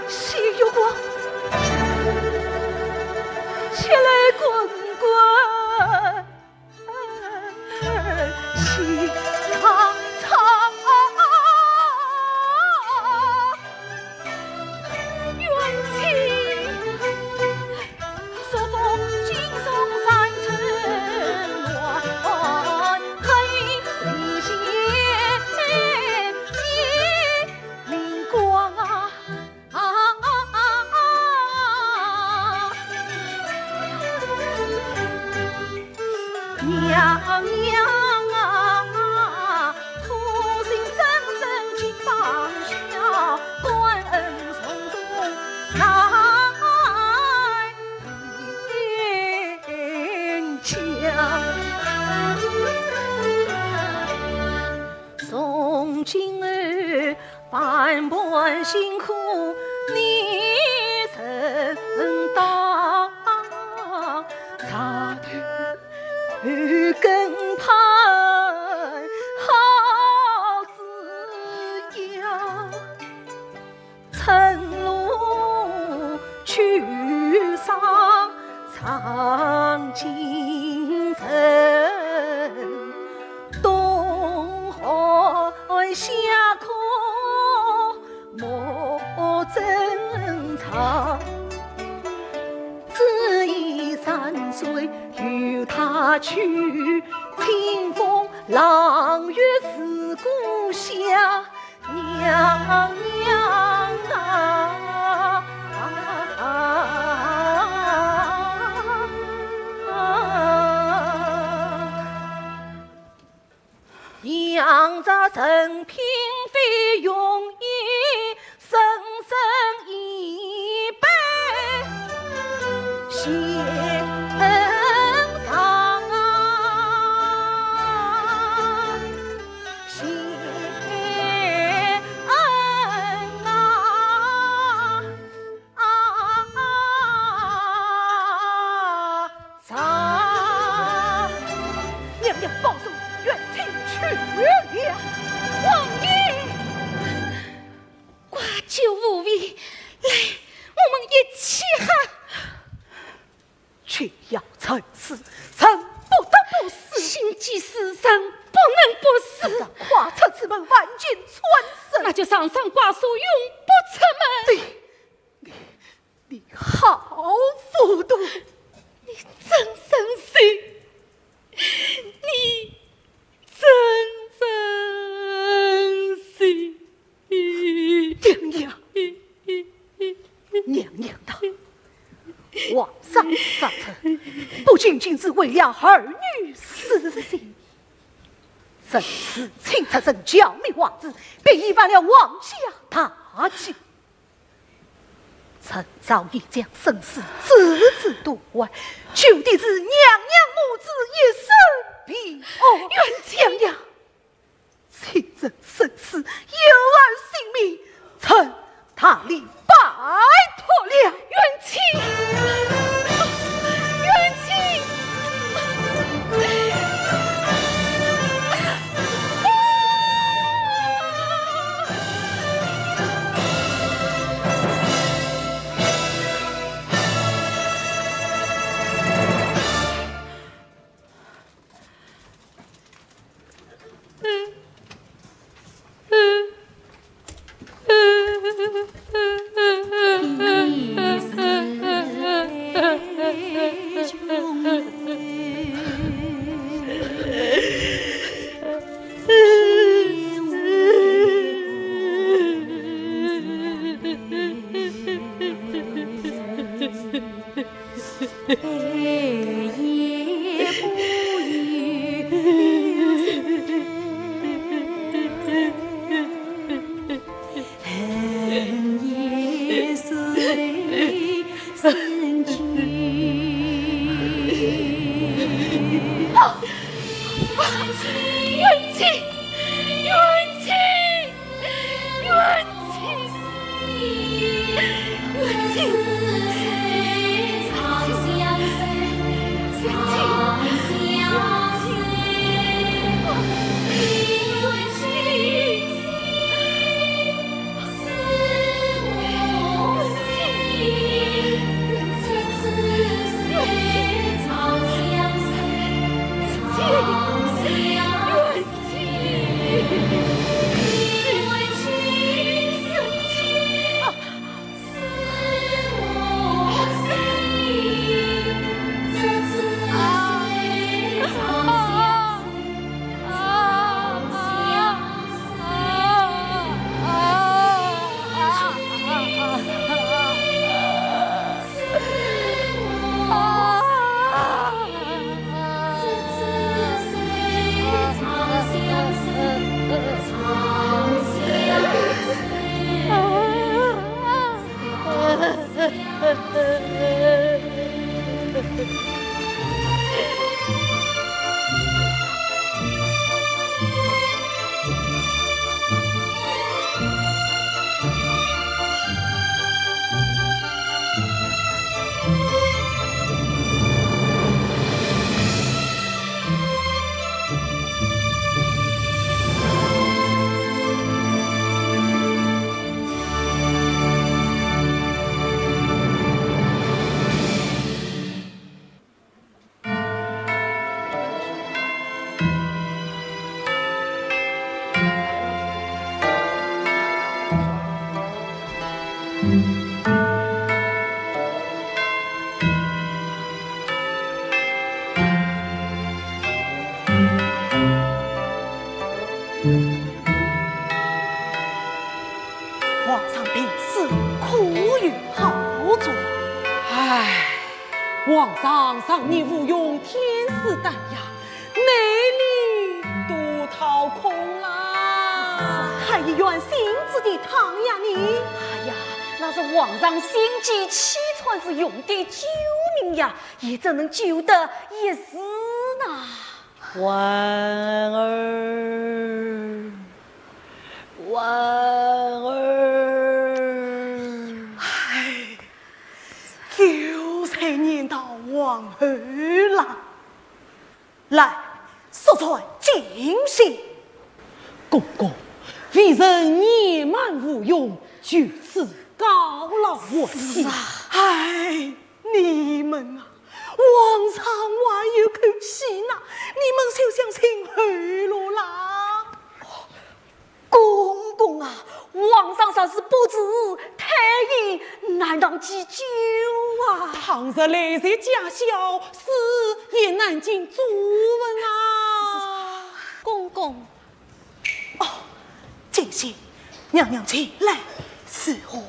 谢玉华，前来滚滚 喜苍苍。冤情，若逢金钟山城乱，黑雨斜斜明光啊。 啊，娘娘啊，苦心真正金榜下，官恩重重难延讲。从今后 万般辛苦你承担，茶头跟盘好滋养，春露秋霜常精神，冬寒夏苦 莫争吵。只因山水有他去，清风朗月是故乡。娘娘啊，养着人品非容易，生生一辈显长啊，显恩啊。 啊，上。娘娘保重，远请去了。王爷，挂酒无位，来，我们一起喝。酒要趁死，人不得不死。心既死，人不能不死。快出此门，万箭穿心。那就上上挂锁，永不出门。对。 你，你好糊涂！你真任性！你真任性！娘娘，竟是为了儿女私心。 陈氏请出陈教明王子，便已犯了皇家大忌。陈昭已将陈氏置之度外，求的是娘娘母子一生平安。娘娘，请准陈氏有儿性命，臣 大礼拜托了。元清，元清。皇上病死，可有好转？唉，皇上常年服用天赐丹药，内力都掏空啦。太医院禁制的汤药呢？哎呀，那是皇上心急气喘时用的救命药，也只能救得一时呐。 婉儿，婉儿。唉，又在念叨婉儿啦。来，速传进行。公公，微臣年迈无用，就此告老还乡。唉，你们啊， 皇上还有口气呢，你们休想寻后路啦！公公啊，皇上若是不治，太医难逃其咎啊！倘若来日驾崩，死也难尽坐稳啊！公公， 哦，金喜，娘娘请来，伺候。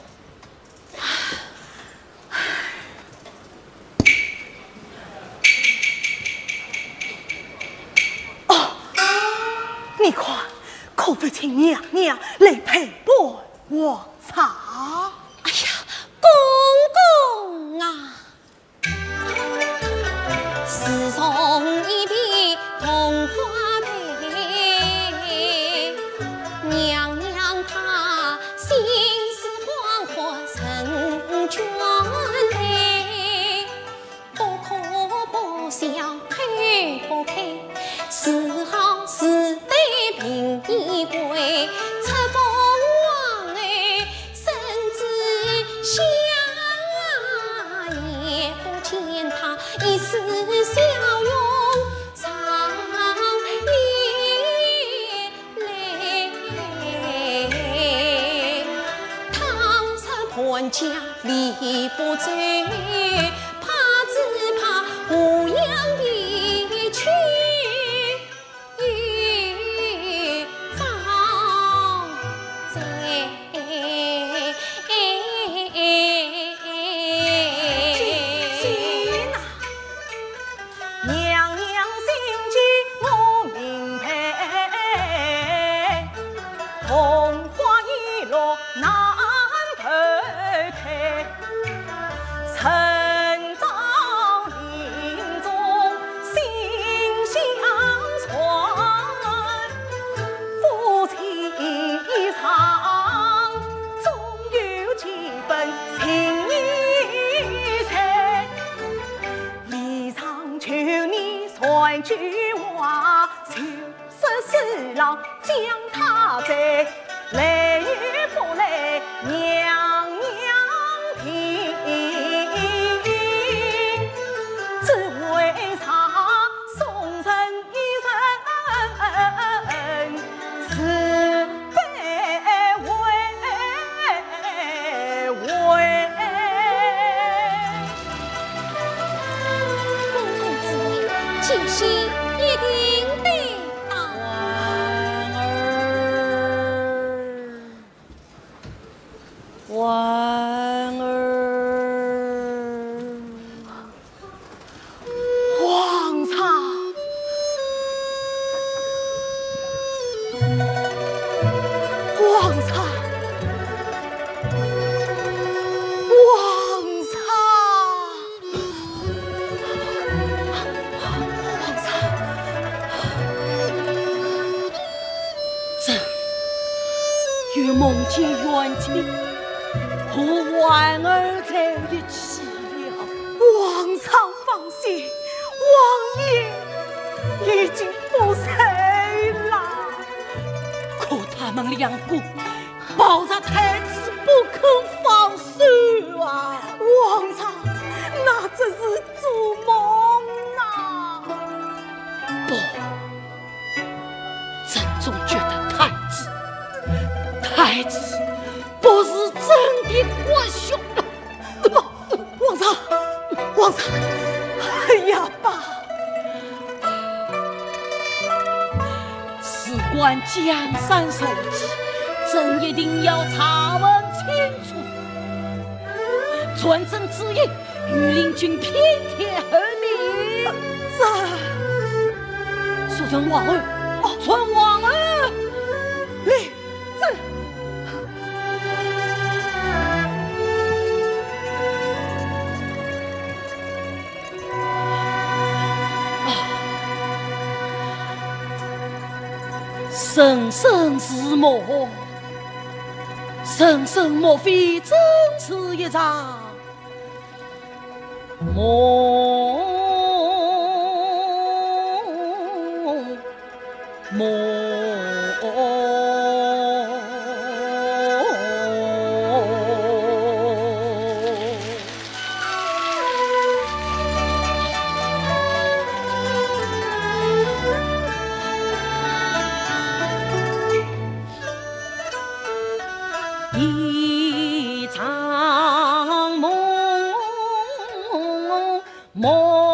不如请娘娘来陪伴皇上。哎呀，公公啊！自从一别桐花台，娘娘她心似黄河成卷堆。 不哭不笑哭不开，是好是歹凭衣冠。出封王后身子香，也不见她一丝笑容上脸。 来，倘若潘家离不走，怕只怕胡杨未去一朝罪。姐姐呐， 娘娘心机我明白，桐花易落难投胎。人到临终心相传，夫妻一场，总有几分情谊在。 礼上求你传句话，就说四郎将她追，来与不来娘娘定。只为啥送人一人是卑微。 公公之言，今夕一定得到。婉儿，婉儿。 皇上，皇上，皇上，皇上。朕又梦见冤情，和婉儿在一起了。皇上 放心，王爷已经不在了。可他们两个抱着太子不肯放手啊！皇上，那只是做梦啊！不，朕总觉得太子，太子不是朕的国兄。 皇上，皇上，哎呀，爸！事关江山社稷，朕一定要查问清楚。传朕旨意，御林军天天候命。这，速传皇后，哦，传皇后。来，这。 人生如梦，人生莫非真是一场 梦，梦。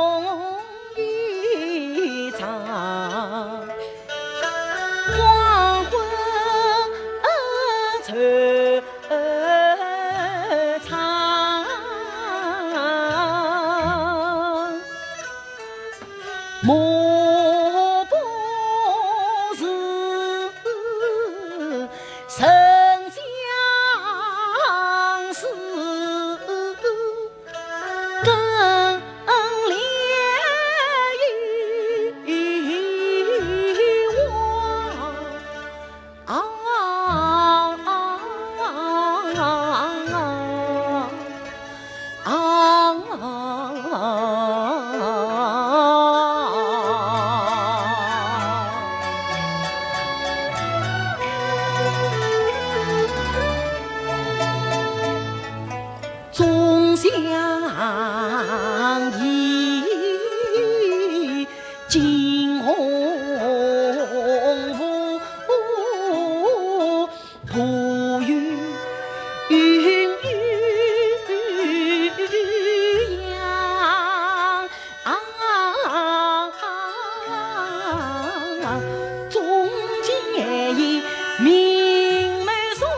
相依，惊鸿舞步云云扬。 中间一名门山，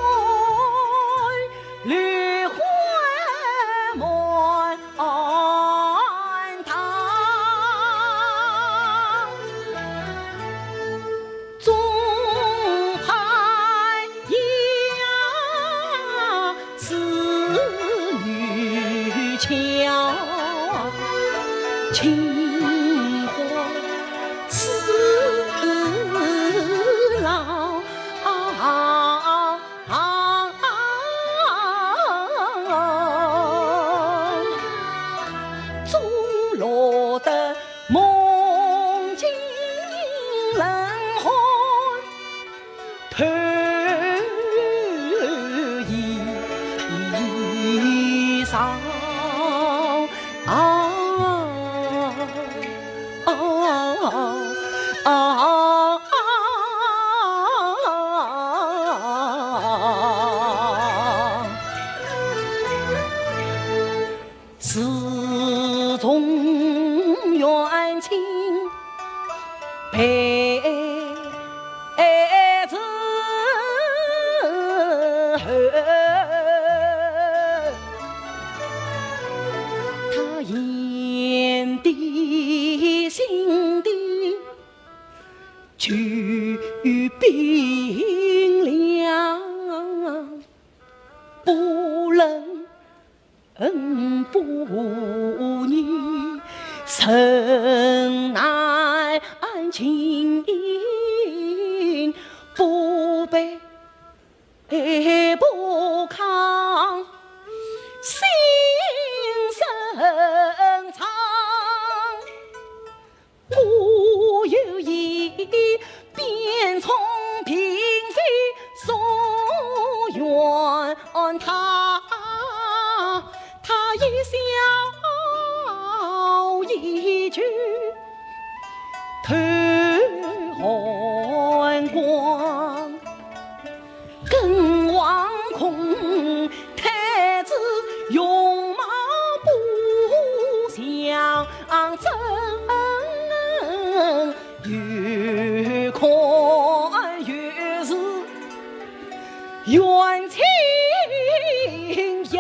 绿花满堂。 中盘杨是女巧，青花似老。 钟楼的梦境冷寒透衣裳。啊，啊，啊，啊。 自从远亲陪之后，他眼底心底就冰凉，不能 不你，人难情不卑不亢，心生怅。 故有言，边宠嫔妃夙愿他，他一笑一句透寒光。 更惶恐太子容貌不像真，越看越是怨亲娘。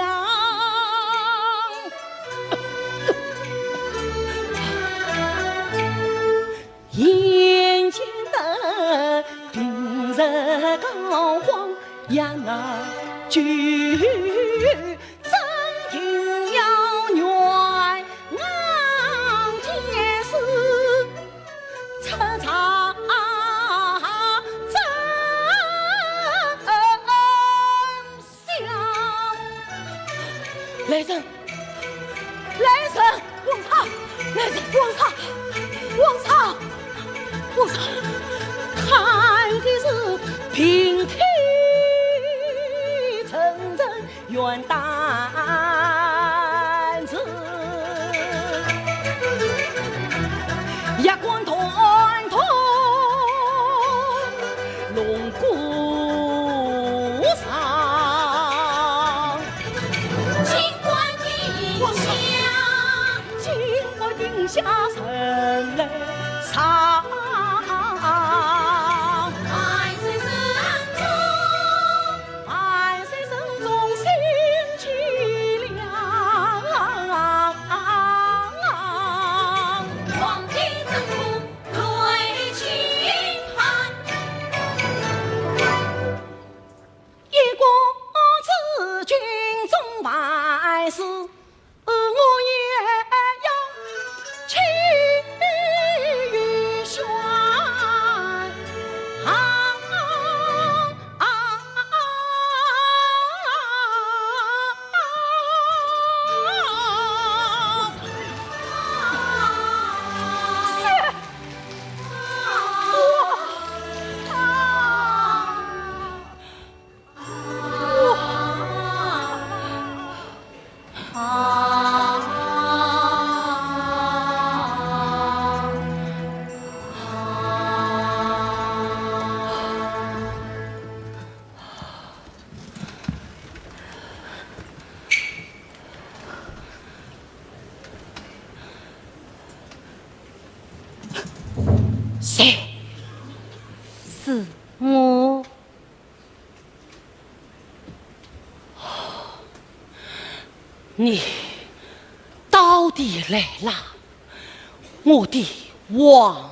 眼前的平日膏肓，杨柳酒，真情要怨，俺前世出场真 相。来人，来人！皇上，来人！皇上，皇上，皇上，看的是平天成人， 元旦子，一管团团龙骨上。金冠顶下，金冠顶下人来上。万岁圣宗。 万岁圣宗新气亮，皇帝之父瑞金汉。一国之君中万事， 我也要气宇轩昂。对，是我。你到底来了，我的皇后。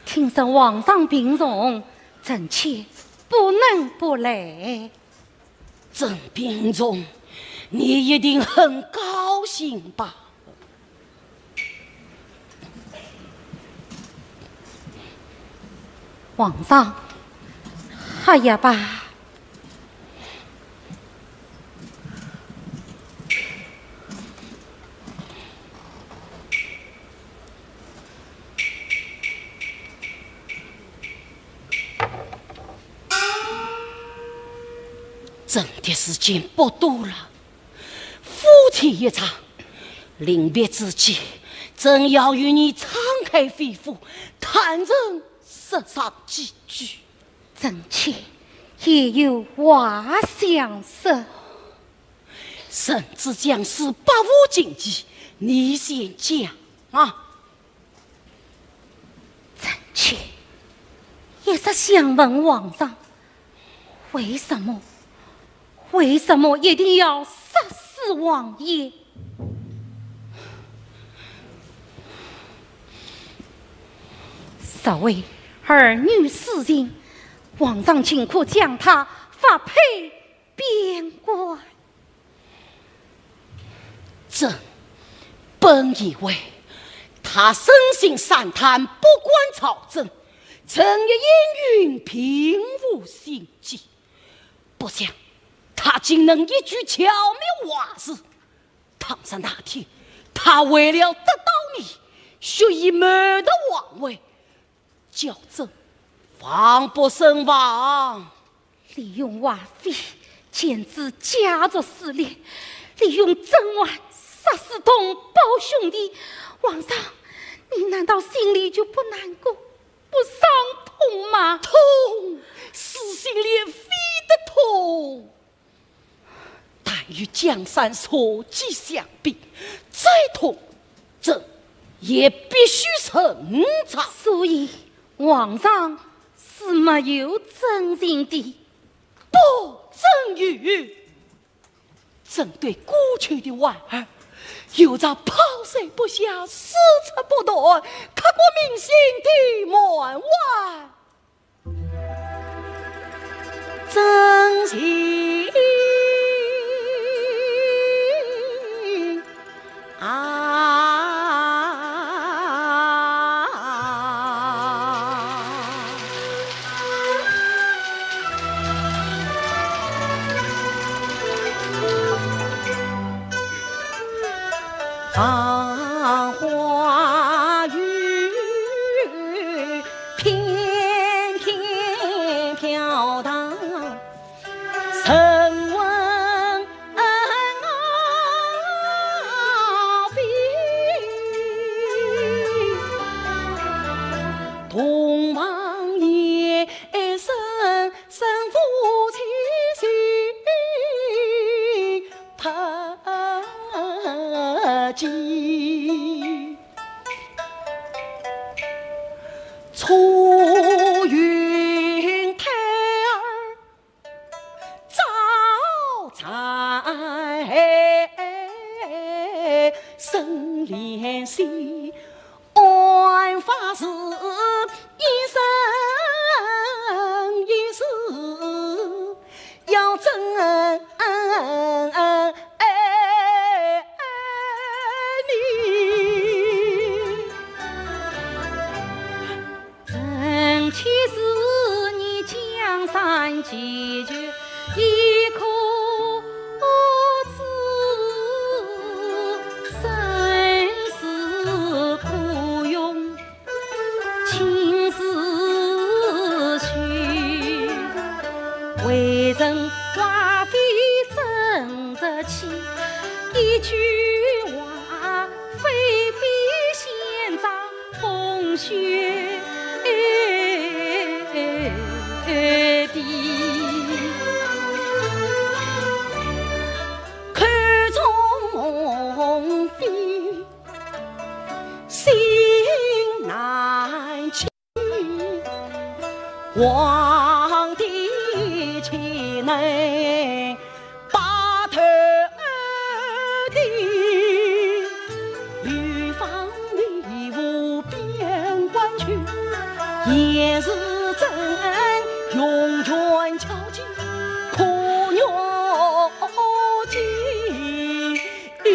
听说皇上病重，臣妾不能不来。 朕病重，你一定很高兴吧？皇上，哎呀吧。 朕的时间不多了，夫妻一场，临别之际，朕要与你敞开肺腑，坦诚说上几句。臣妾也有话想说。 朕只讲是百无禁忌，你先讲啊。臣妾一直想问皇上，为什么，为什么一定要杀死王爷？所谓儿女私情，皇上尽可将她发配边关。 朕本以为她生性善谈，不管朝政，朕也应允平复心计。不想她竟能一句巧妙话事。倘若那天她为了得到你，血洗满的皇位，叫朕防不胜防。 利用华妃，简直家族撕裂，利用甄嬛杀死同胞兄弟。皇上，你难道心里就不难过、不伤痛吗？痛，撕心裂肺的痛。但与江山社稷相比，再痛，朕也必须承担。所以，皇上是没有真情的。 不准有！朕对过去的婉儿，有着抛虽不下，死则不断，刻骨铭心的满怀真情。 啊。皇帝岂能白头的？欲放你赴边关去，也是朕永远交际苦肉计。 如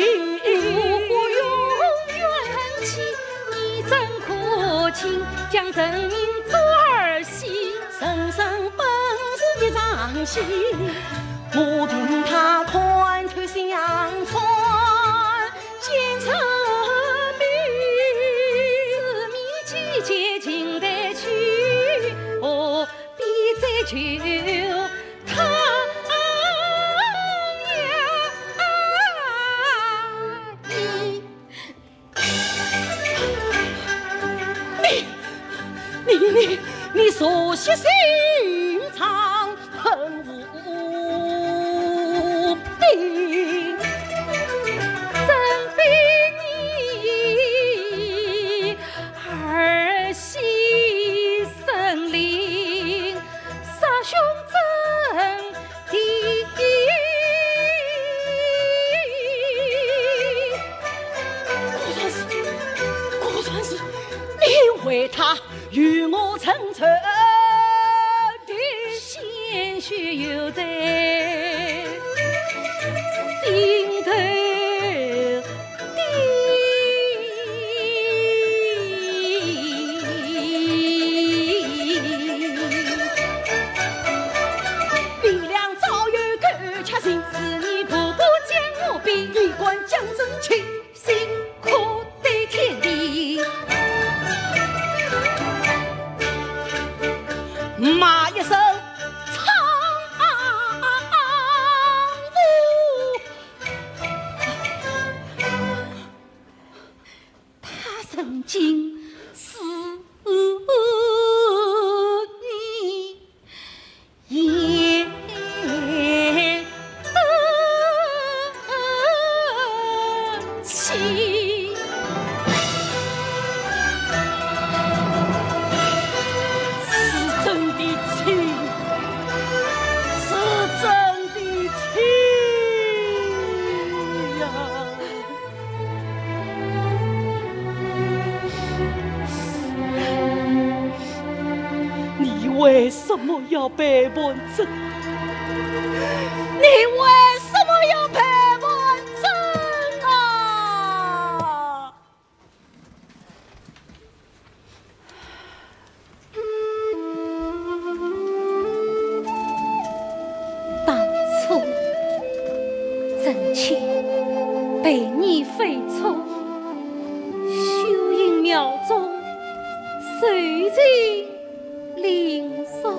果永远期，你怎可轻将人命做儿戏？人生本是一场戏，我听他款款相穿见人命。此命既然定得去，何必再求 他呀，你，你，你，你，你手下心肠很无比，怎比你儿戏生灵，杀兄争 弟。果然是，果然是，你为他与我成仇的，鲜血犹在心头。 李良早有口吃情，是你步步将我逼，一关将人情，心可对天地。骂一声，唱啊！ 他曾经是你眼睛，是朕的亲，是朕的亲呀！ 你为什么要背叛朕？你为什么要背叛朕啊？ 当初，臣妾被你飞出修行庙中，受尽凌辱，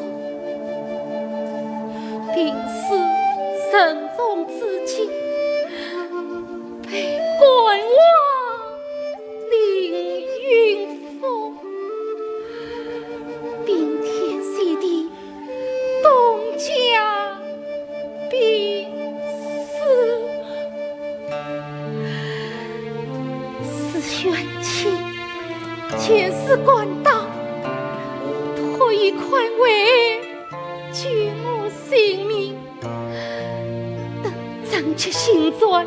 病死沉重至今，被关王凌云 府，冰天雪地，冻甲必死。思宣亲，前世官当，托一款为救我性命，但臣妾心软，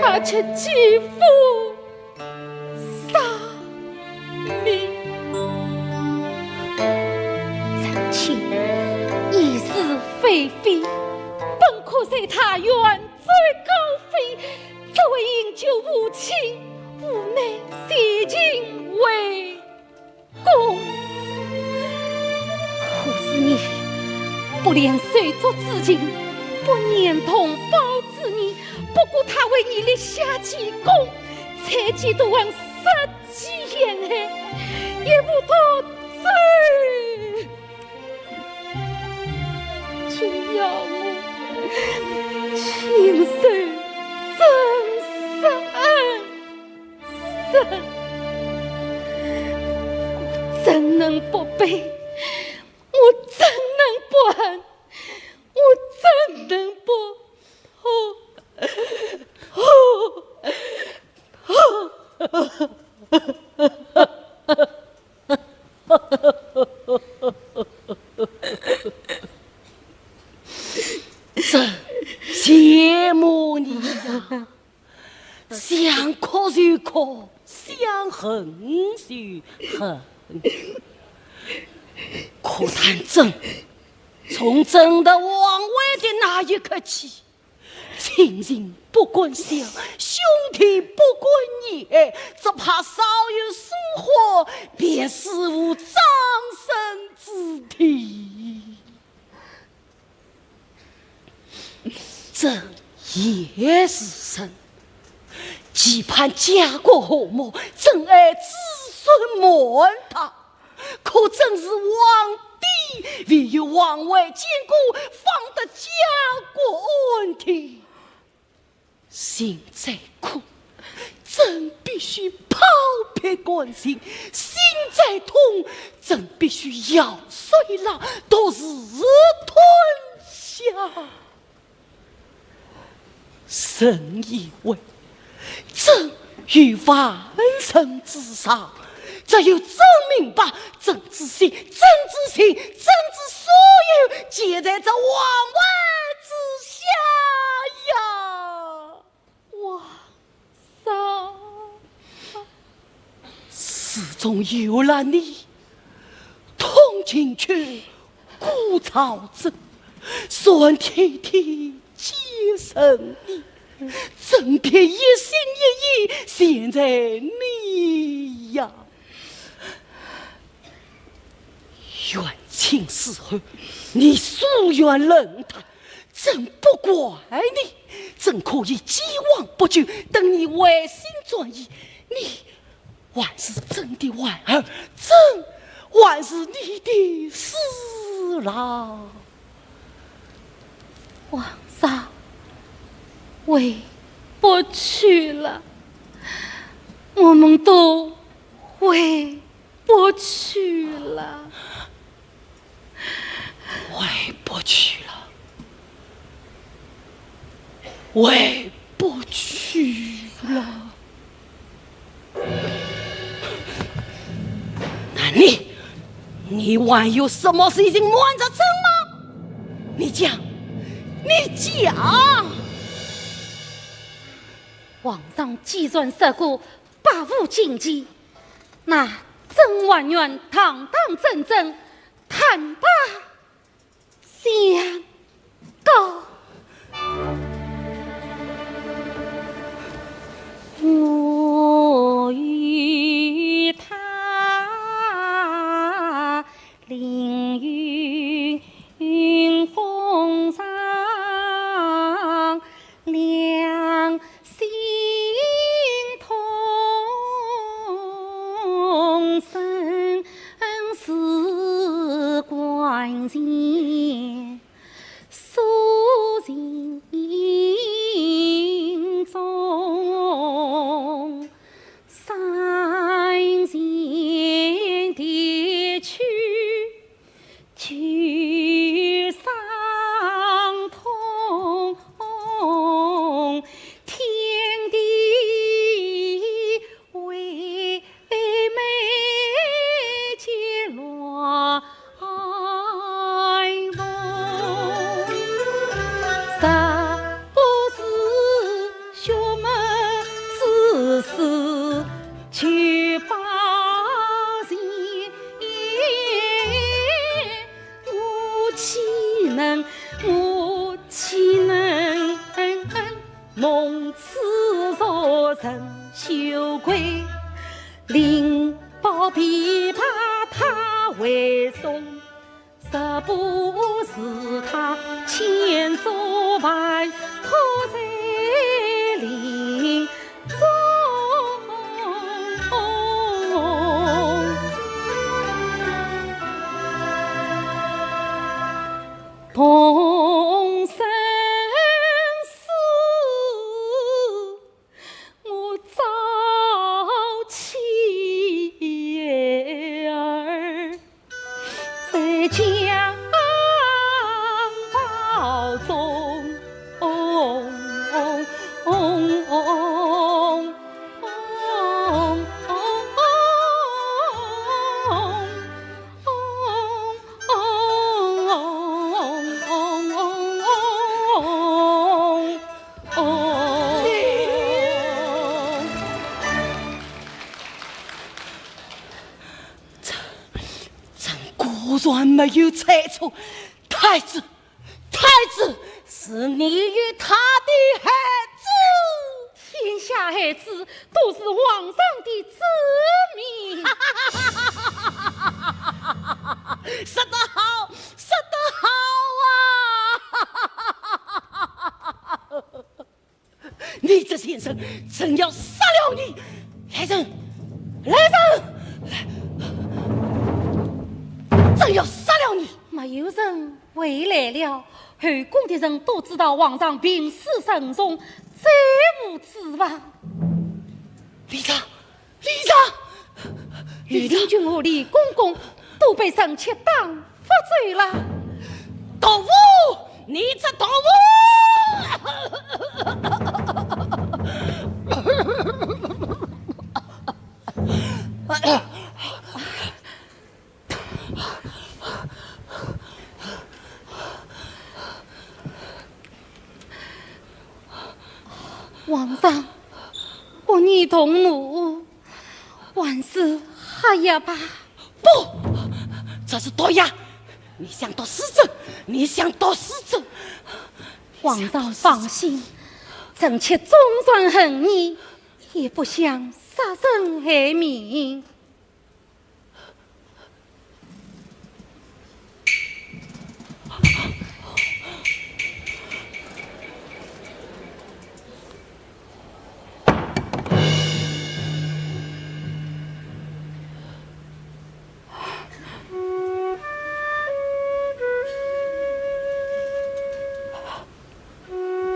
他却拒不 杀你。臣妾已是废妃，本可随他远走高飞，只为饮酒无亲，无奈谢尽回 宫。可是你不念手足之情，不念同胞之义，不顾他为你立下奇功，才几度恩，杀鸡陷害，也不脱罪。只要我亲手正杀。 我怎能不悲？我怎能不恨？我怎能不……哦，哦，哦。想哭就哭，想恨就恨。可叹朕从朕得皇位的那一刻起，亲情不敢想，兄弟不敢念，只怕少有疏忽，便死无葬身之地。 朕也是人，期盼家国和睦，珍爱子孙满堂。可朕是皇帝，唯有皇位坚固，方得家国安定。 心再苦，朕必须抛别干心；心再痛，朕必须咬碎牙，独自吞下。朕以为，朕于万人之上，只有朕明白朕之心，朕之情，朕之所有，皆在这皇位之下呀。 王上。始终有了你，同情却孤照朕，酸甜甜皆是你，朕便一心一意全在你呀。 远亲疏厚，你疏远冷淡，朕不怪你，朕可以既往不咎，等你回心转意。你还是朕的外儿，朕还是你的侍郎。王上，回不去了，我们都回 不去了。回不去了，回不去了。那你，你还有什么事情瞒着朕吗？你讲，你讲！皇上既然说过，百无禁忌， 那朕还愿堂堂正正坦白相告。我与他凌云峰上， 两心同生死关前，诉尽心中伤心的曲。 举伤痛，天地为媒结鸾凤。若不是血脉之誓， 求报前，我岂能，我岂能蒙此若人羞愧？灵宝琵琶他会送， 若不是他，千座万托在林中。同生死，我早期儿 在襁褓中。全没有猜错，太子，太子，是你与他的孩子。天下孩子都是皇上的子民。说得好，说得好啊！你这贱人，朕要杀了你！来人，来人，朕要杀了你！没有人回来了，后宫的人都知道皇上病势沉重，再无指望。李丈，李丈，御林军和李公公都被臣妾打发走了。毒妇，你这毒妇！皇上，和你同怒，还是喝药吧。不，这是毒药！你想毒死朕，你想毒死朕！皇上放心，臣妾纵然恨你，也不想杀人害命。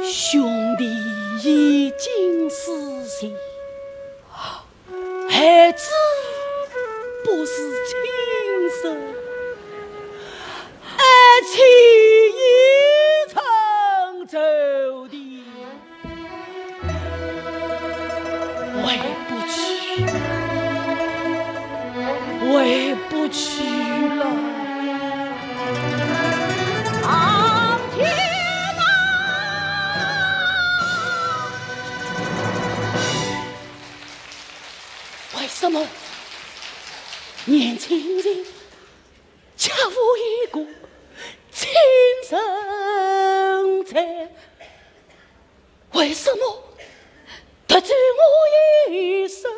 兄弟已经死心，孩子不是亲生，爱妻已成仇敌。 回不去，回不去了。啊，天哪！为什么年轻人却无一个亲人在？ 为什么夺走我一生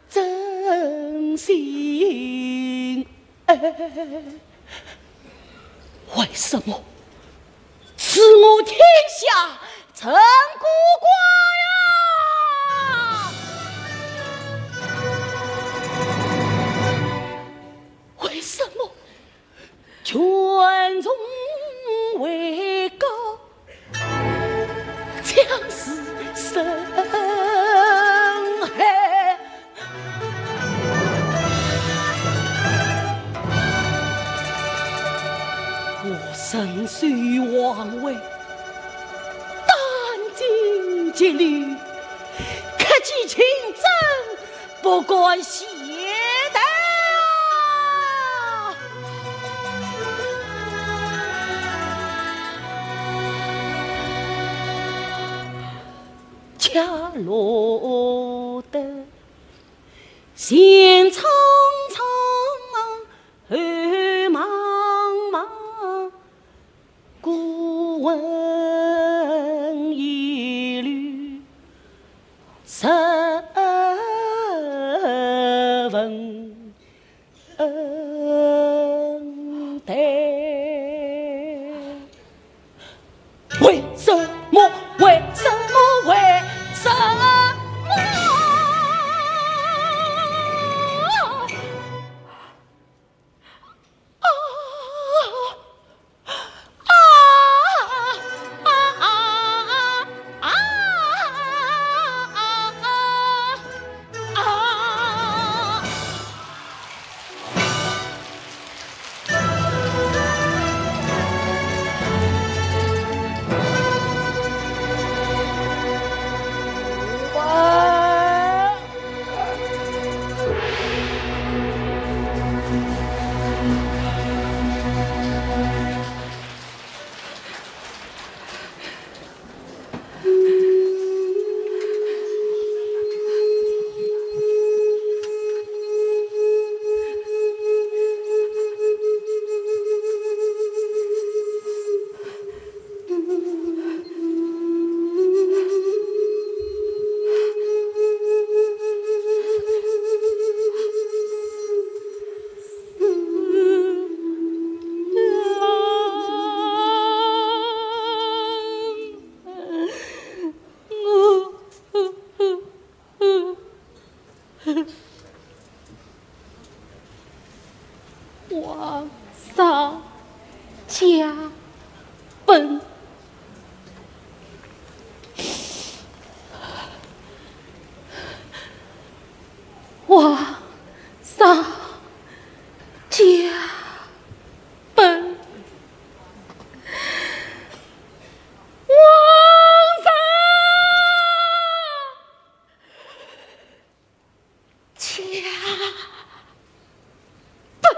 真心爱？为什么赐我天下陈国公呀？为什么 权重位高，将士深爱。我身受皇位，当今节律，克己勤政， 不敢懈怠啊！恰落得前苍苍，后茫茫， 孤魂一缕，十分淡。为什么？为什么？为什么？啊！啊！皇上驾崩！皇上驾崩！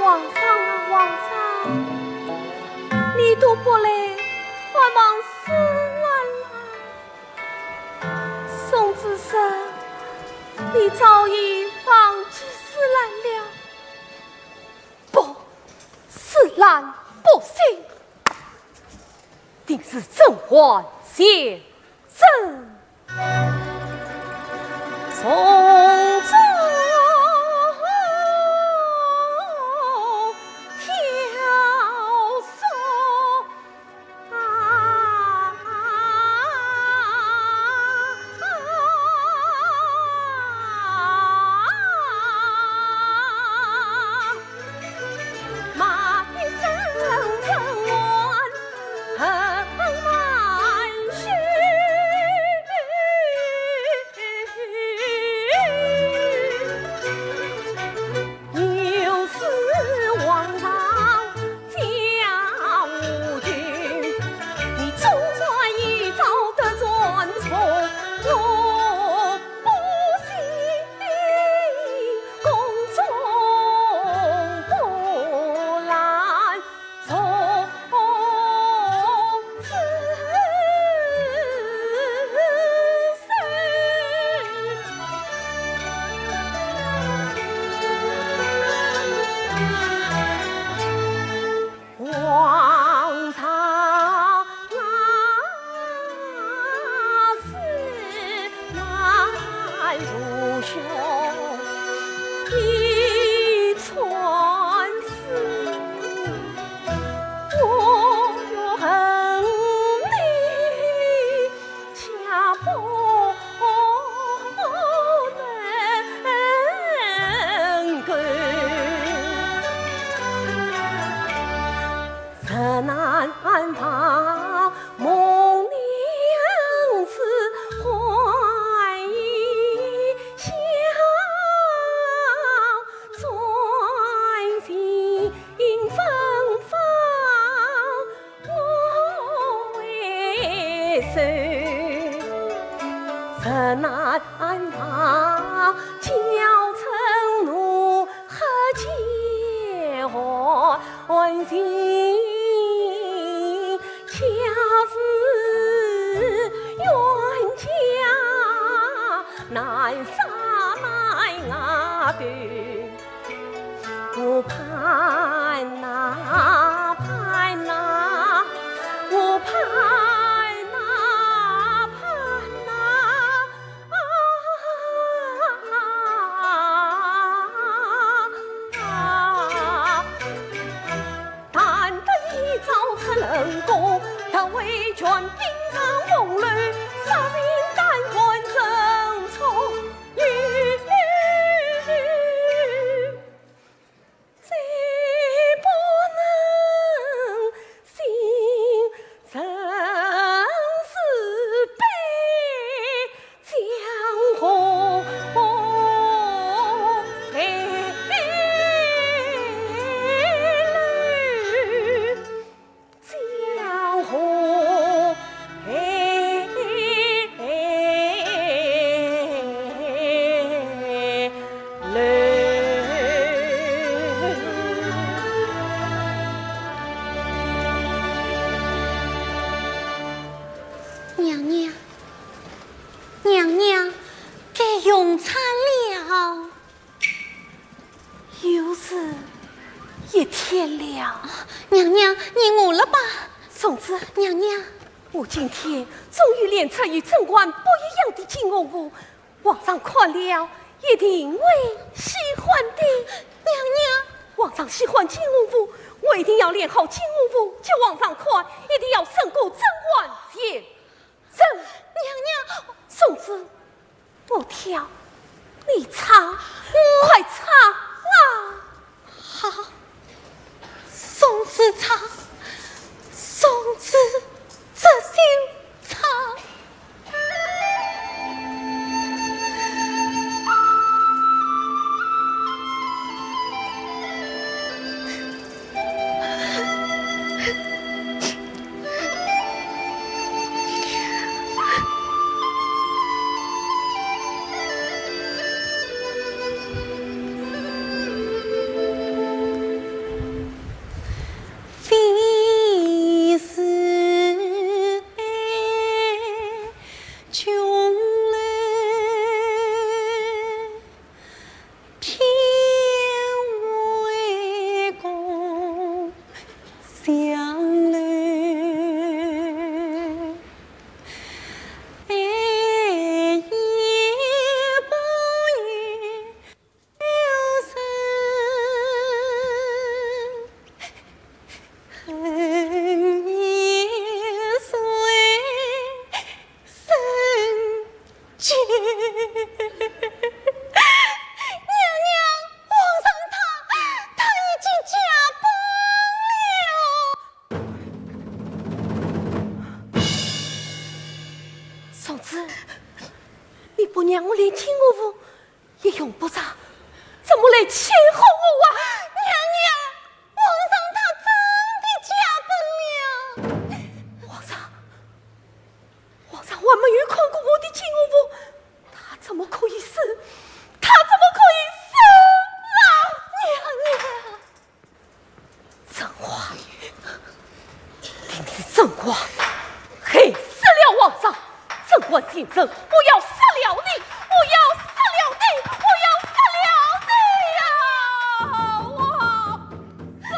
皇上啊，皇上，你都不来看望思兰了。 宋子申，你早已忘记思兰了。不，思兰不行，定是甄嬛陷阵。从中挑唆。 又是皇上驾无穷，你总算一朝得专宠，我不信宫中不拦。 从此生。皇上啊，是难如兄一串丝。 我若恨你，家破人亡。实难忘母娘思，还乡转心。 分房我为谁？实难忘娇嗔怒，黑结怨情，恰似冤家难杀难牙断。 我盼呐，盼呐，我盼呐，盼呐，啊，但得一朝出冷宫，得为娘娘，娘娘，该用餐了。又是一天了。娘娘，你饿了吧？松枝，娘娘，我今天终于练出与珍玩不一样的金乌vuv，皇上看了一定会喜欢的。娘娘，皇上喜欢金乌vuv，我一定要练好金乌vuv给皇上看，一定要胜过珍玩千人。娘娘，松枝，我跳，你唱，快唱啊！好，松枝唱，松枝这就唱。娘娘，皇上他，他已经驾崩了。松枝，你不让我练金乌vuv，也用不着这么来欺负我啊！娘娘，皇上他真的驾崩了。皇上，皇上还没有看过我的金乌vuv，他怎么可以死？他怎么可以死啊？娘娘！珍玩，定是珍玩害死了皇上。珍玩千人，我要杀了你！我要杀了你！我要杀了你呀！皇上！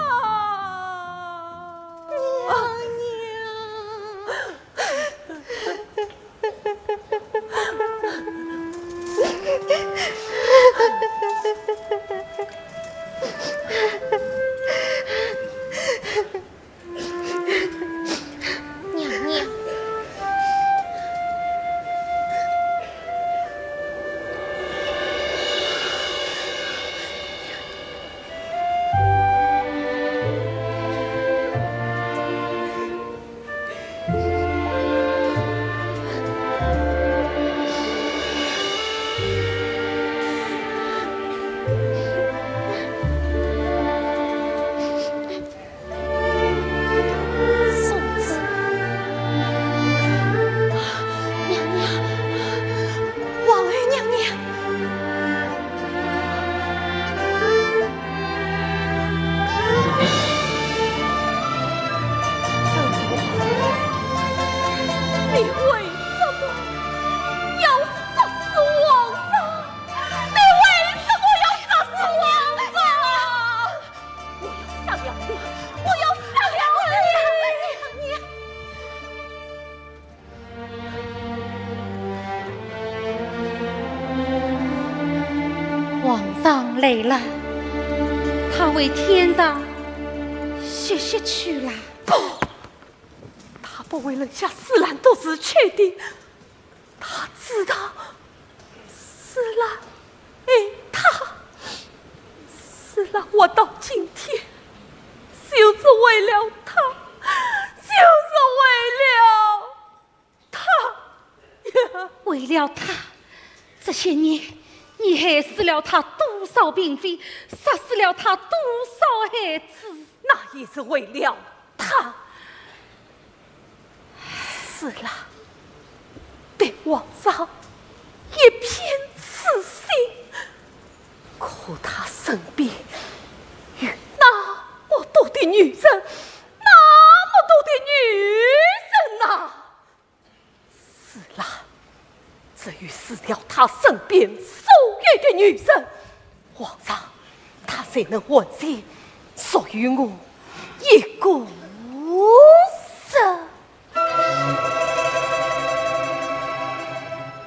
娘娘！ 娘娘。 娘娘，皇后娘娘。 你为什么要杀死皇上？你为什么要杀死皇上？我要杀了你！我要杀了你！ 皇上累了，他回天上歇息去了。不，他不会冷下思兰都是去的，他知道思兰爱他，思兰活到今天，就是为了他，就是为了他呀。为了他，这些年你害死了他多少嫔妃，杀死了他多少孩子。那也是为了他。思兰对皇上一片痴心，可他身边有那么多的女人，那么多的女人呐。思兰，这又是了他身边所有的女人，皇上他才能还清属于我一个人。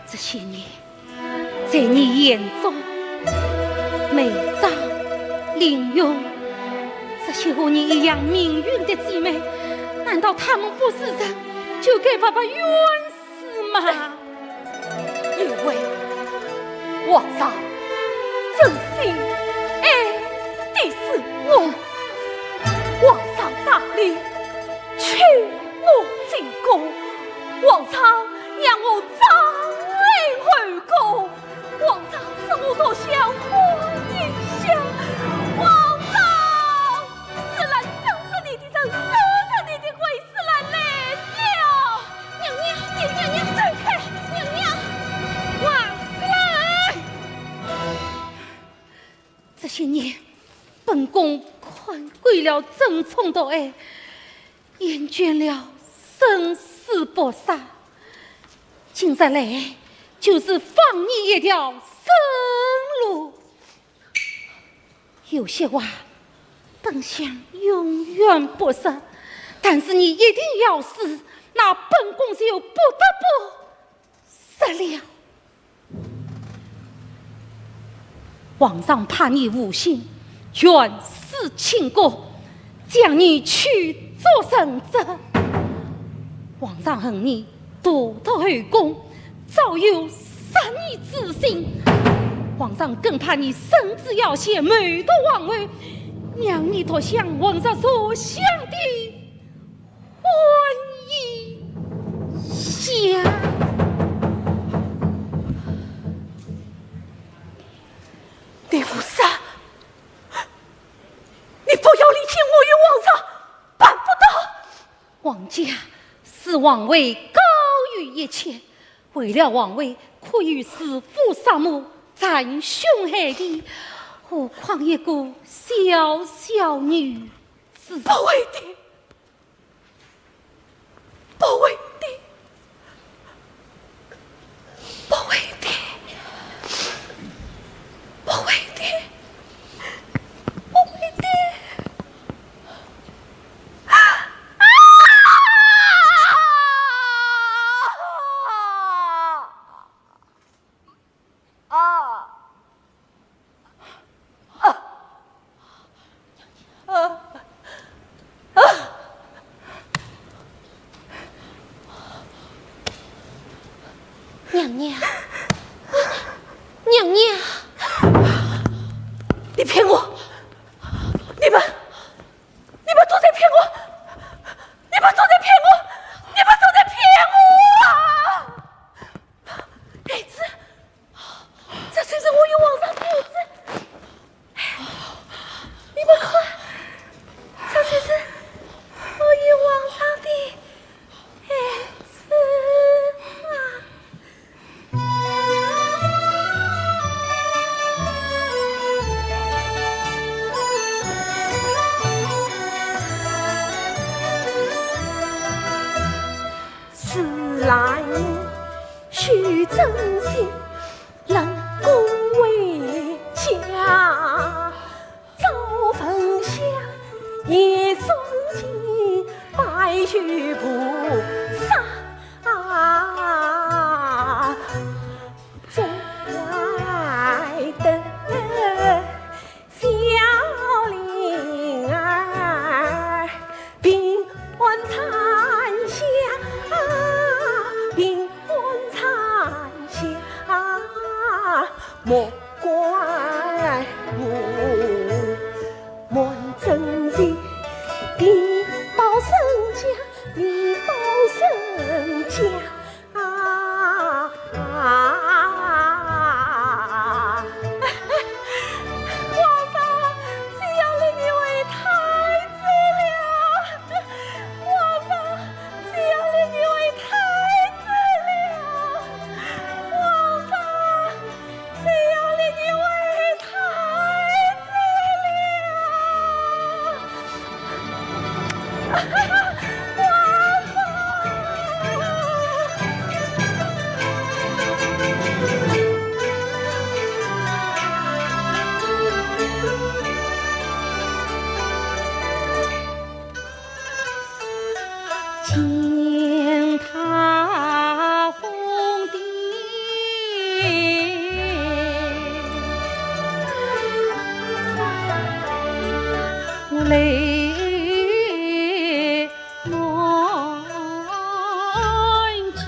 这些年，在你眼中，梅妃、林云，这些和你一样命运的姊妹，难道她们不是人，就该白白冤死吗？因为皇上真心爱的是我，皇上大礼，取我进宫，皇上让我掌理后宫，皇上赐我朵香花一香，皇上，思兰，生着你的人，死着你的鬼，思兰来了。娘娘，娘娘，走开，娘娘，皇上。这些年，本宫看够了争宠夺爱，厌倦了生死搏杀，今日来就是放你一条生路。有些话，本想永远不说，但是你一定要死，那本宫就不得不说了。 皇上怕你无心，权势倾国，将你取做人质。皇上恨你独夺后宫，早有杀你之心。皇上更怕你圣旨要写，谋夺皇位，让你独享皇上所享的 欢喜呀！你不杀，你不要离间我与皇上，办不到。皇家视皇位高于一切，为了皇位，可以弑父杀母，斩兄害弟，何况一个小小女子？不会的， 不会的，不会的，不会的，不会的。啊！啊！啊！ 娘娘，娘娘，你骗我！你们，你们都在骗我！你们都在骗我！你们都在骗我啊！孩子， 这就是我与皇上的孩子。你们看，这就是我与皇上的孩子啊！是兰 须真心，冷宫为家。朝闻香，夜送亲，拜谢菩萨。再等 小灵儿，平安参详，莫怪我瞒真情，你保身家，你保身家啊！啊！皇上，只要你认为太子了。 皇上，只要你认为太子了。皇上，只要你认为太子了。皇上。 见他疯癫，泪满襟。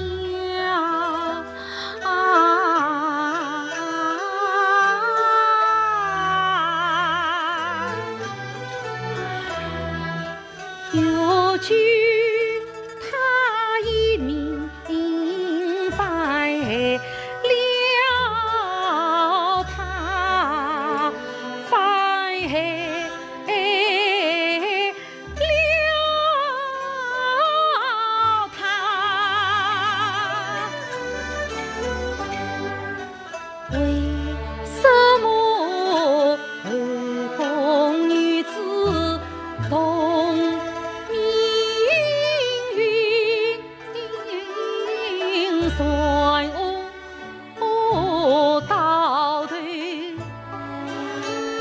又救他一命，翻了他，翻了 了他。为什么后宫女子同命运，谁到头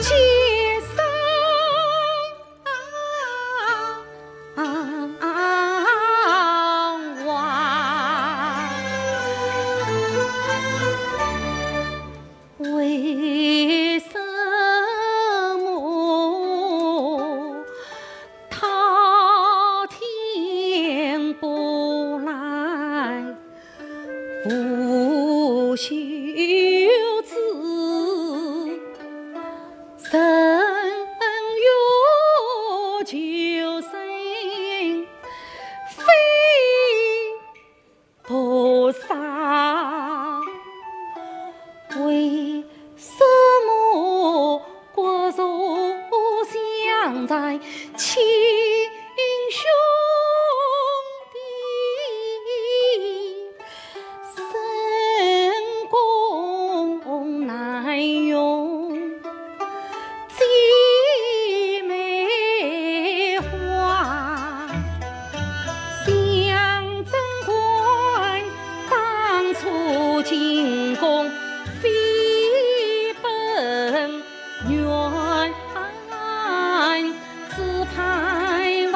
皆生 为什么他天不来无休止，人有九生非菩萨，为什么骨肉相残亲兄弟？ 深宫难容姐妹花，想贞观当初进宫飞奔 远，只盼望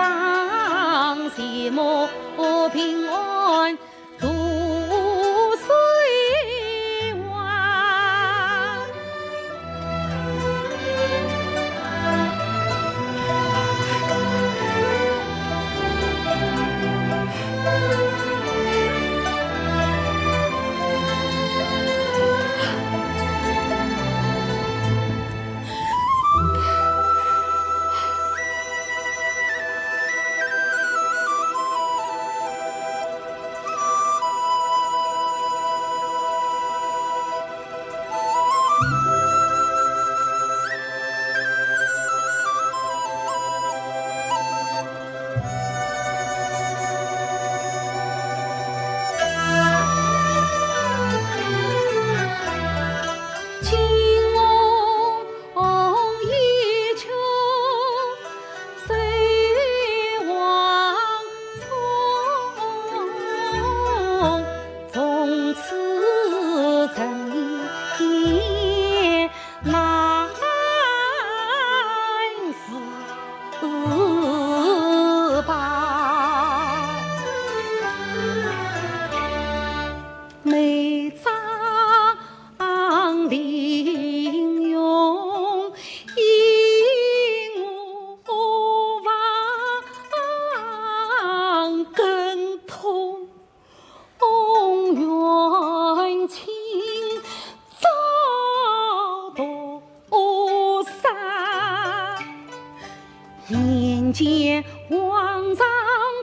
年见皇上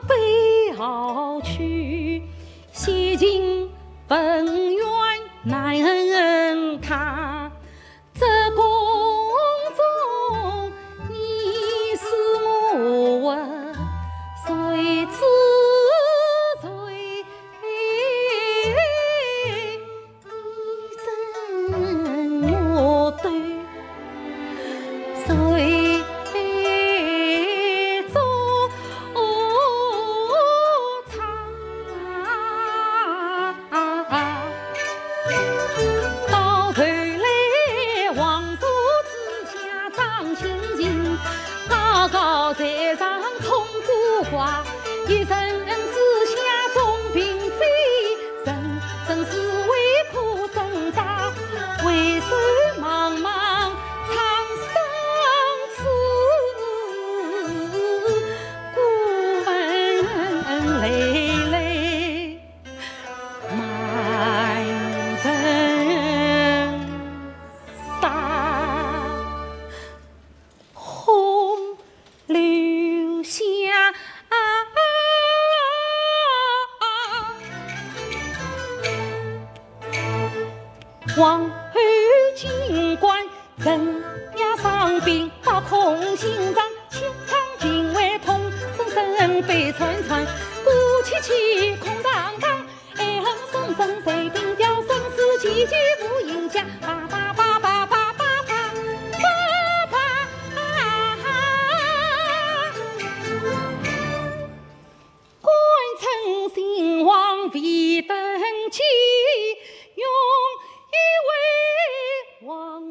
北遨去，西进文远难他。这宫中你是我谁知谁你争我斗，谁做差？到头来，皇叔之下掌心情，高高在上统孤寡。 一人之下总并非，人生是为苦挣扎，回首茫茫苍生处，孤坟累累满人沙。 空留下皇后金冠，镇压伤兵，把空心肠，千丈情为痛，声声悲怆怆，孤凄凄，空荡荡。 爱恨深深谁定调，生死契契无影家。爸爸爸爸爸爸爸爸爸。官称姓王未登基，永远为王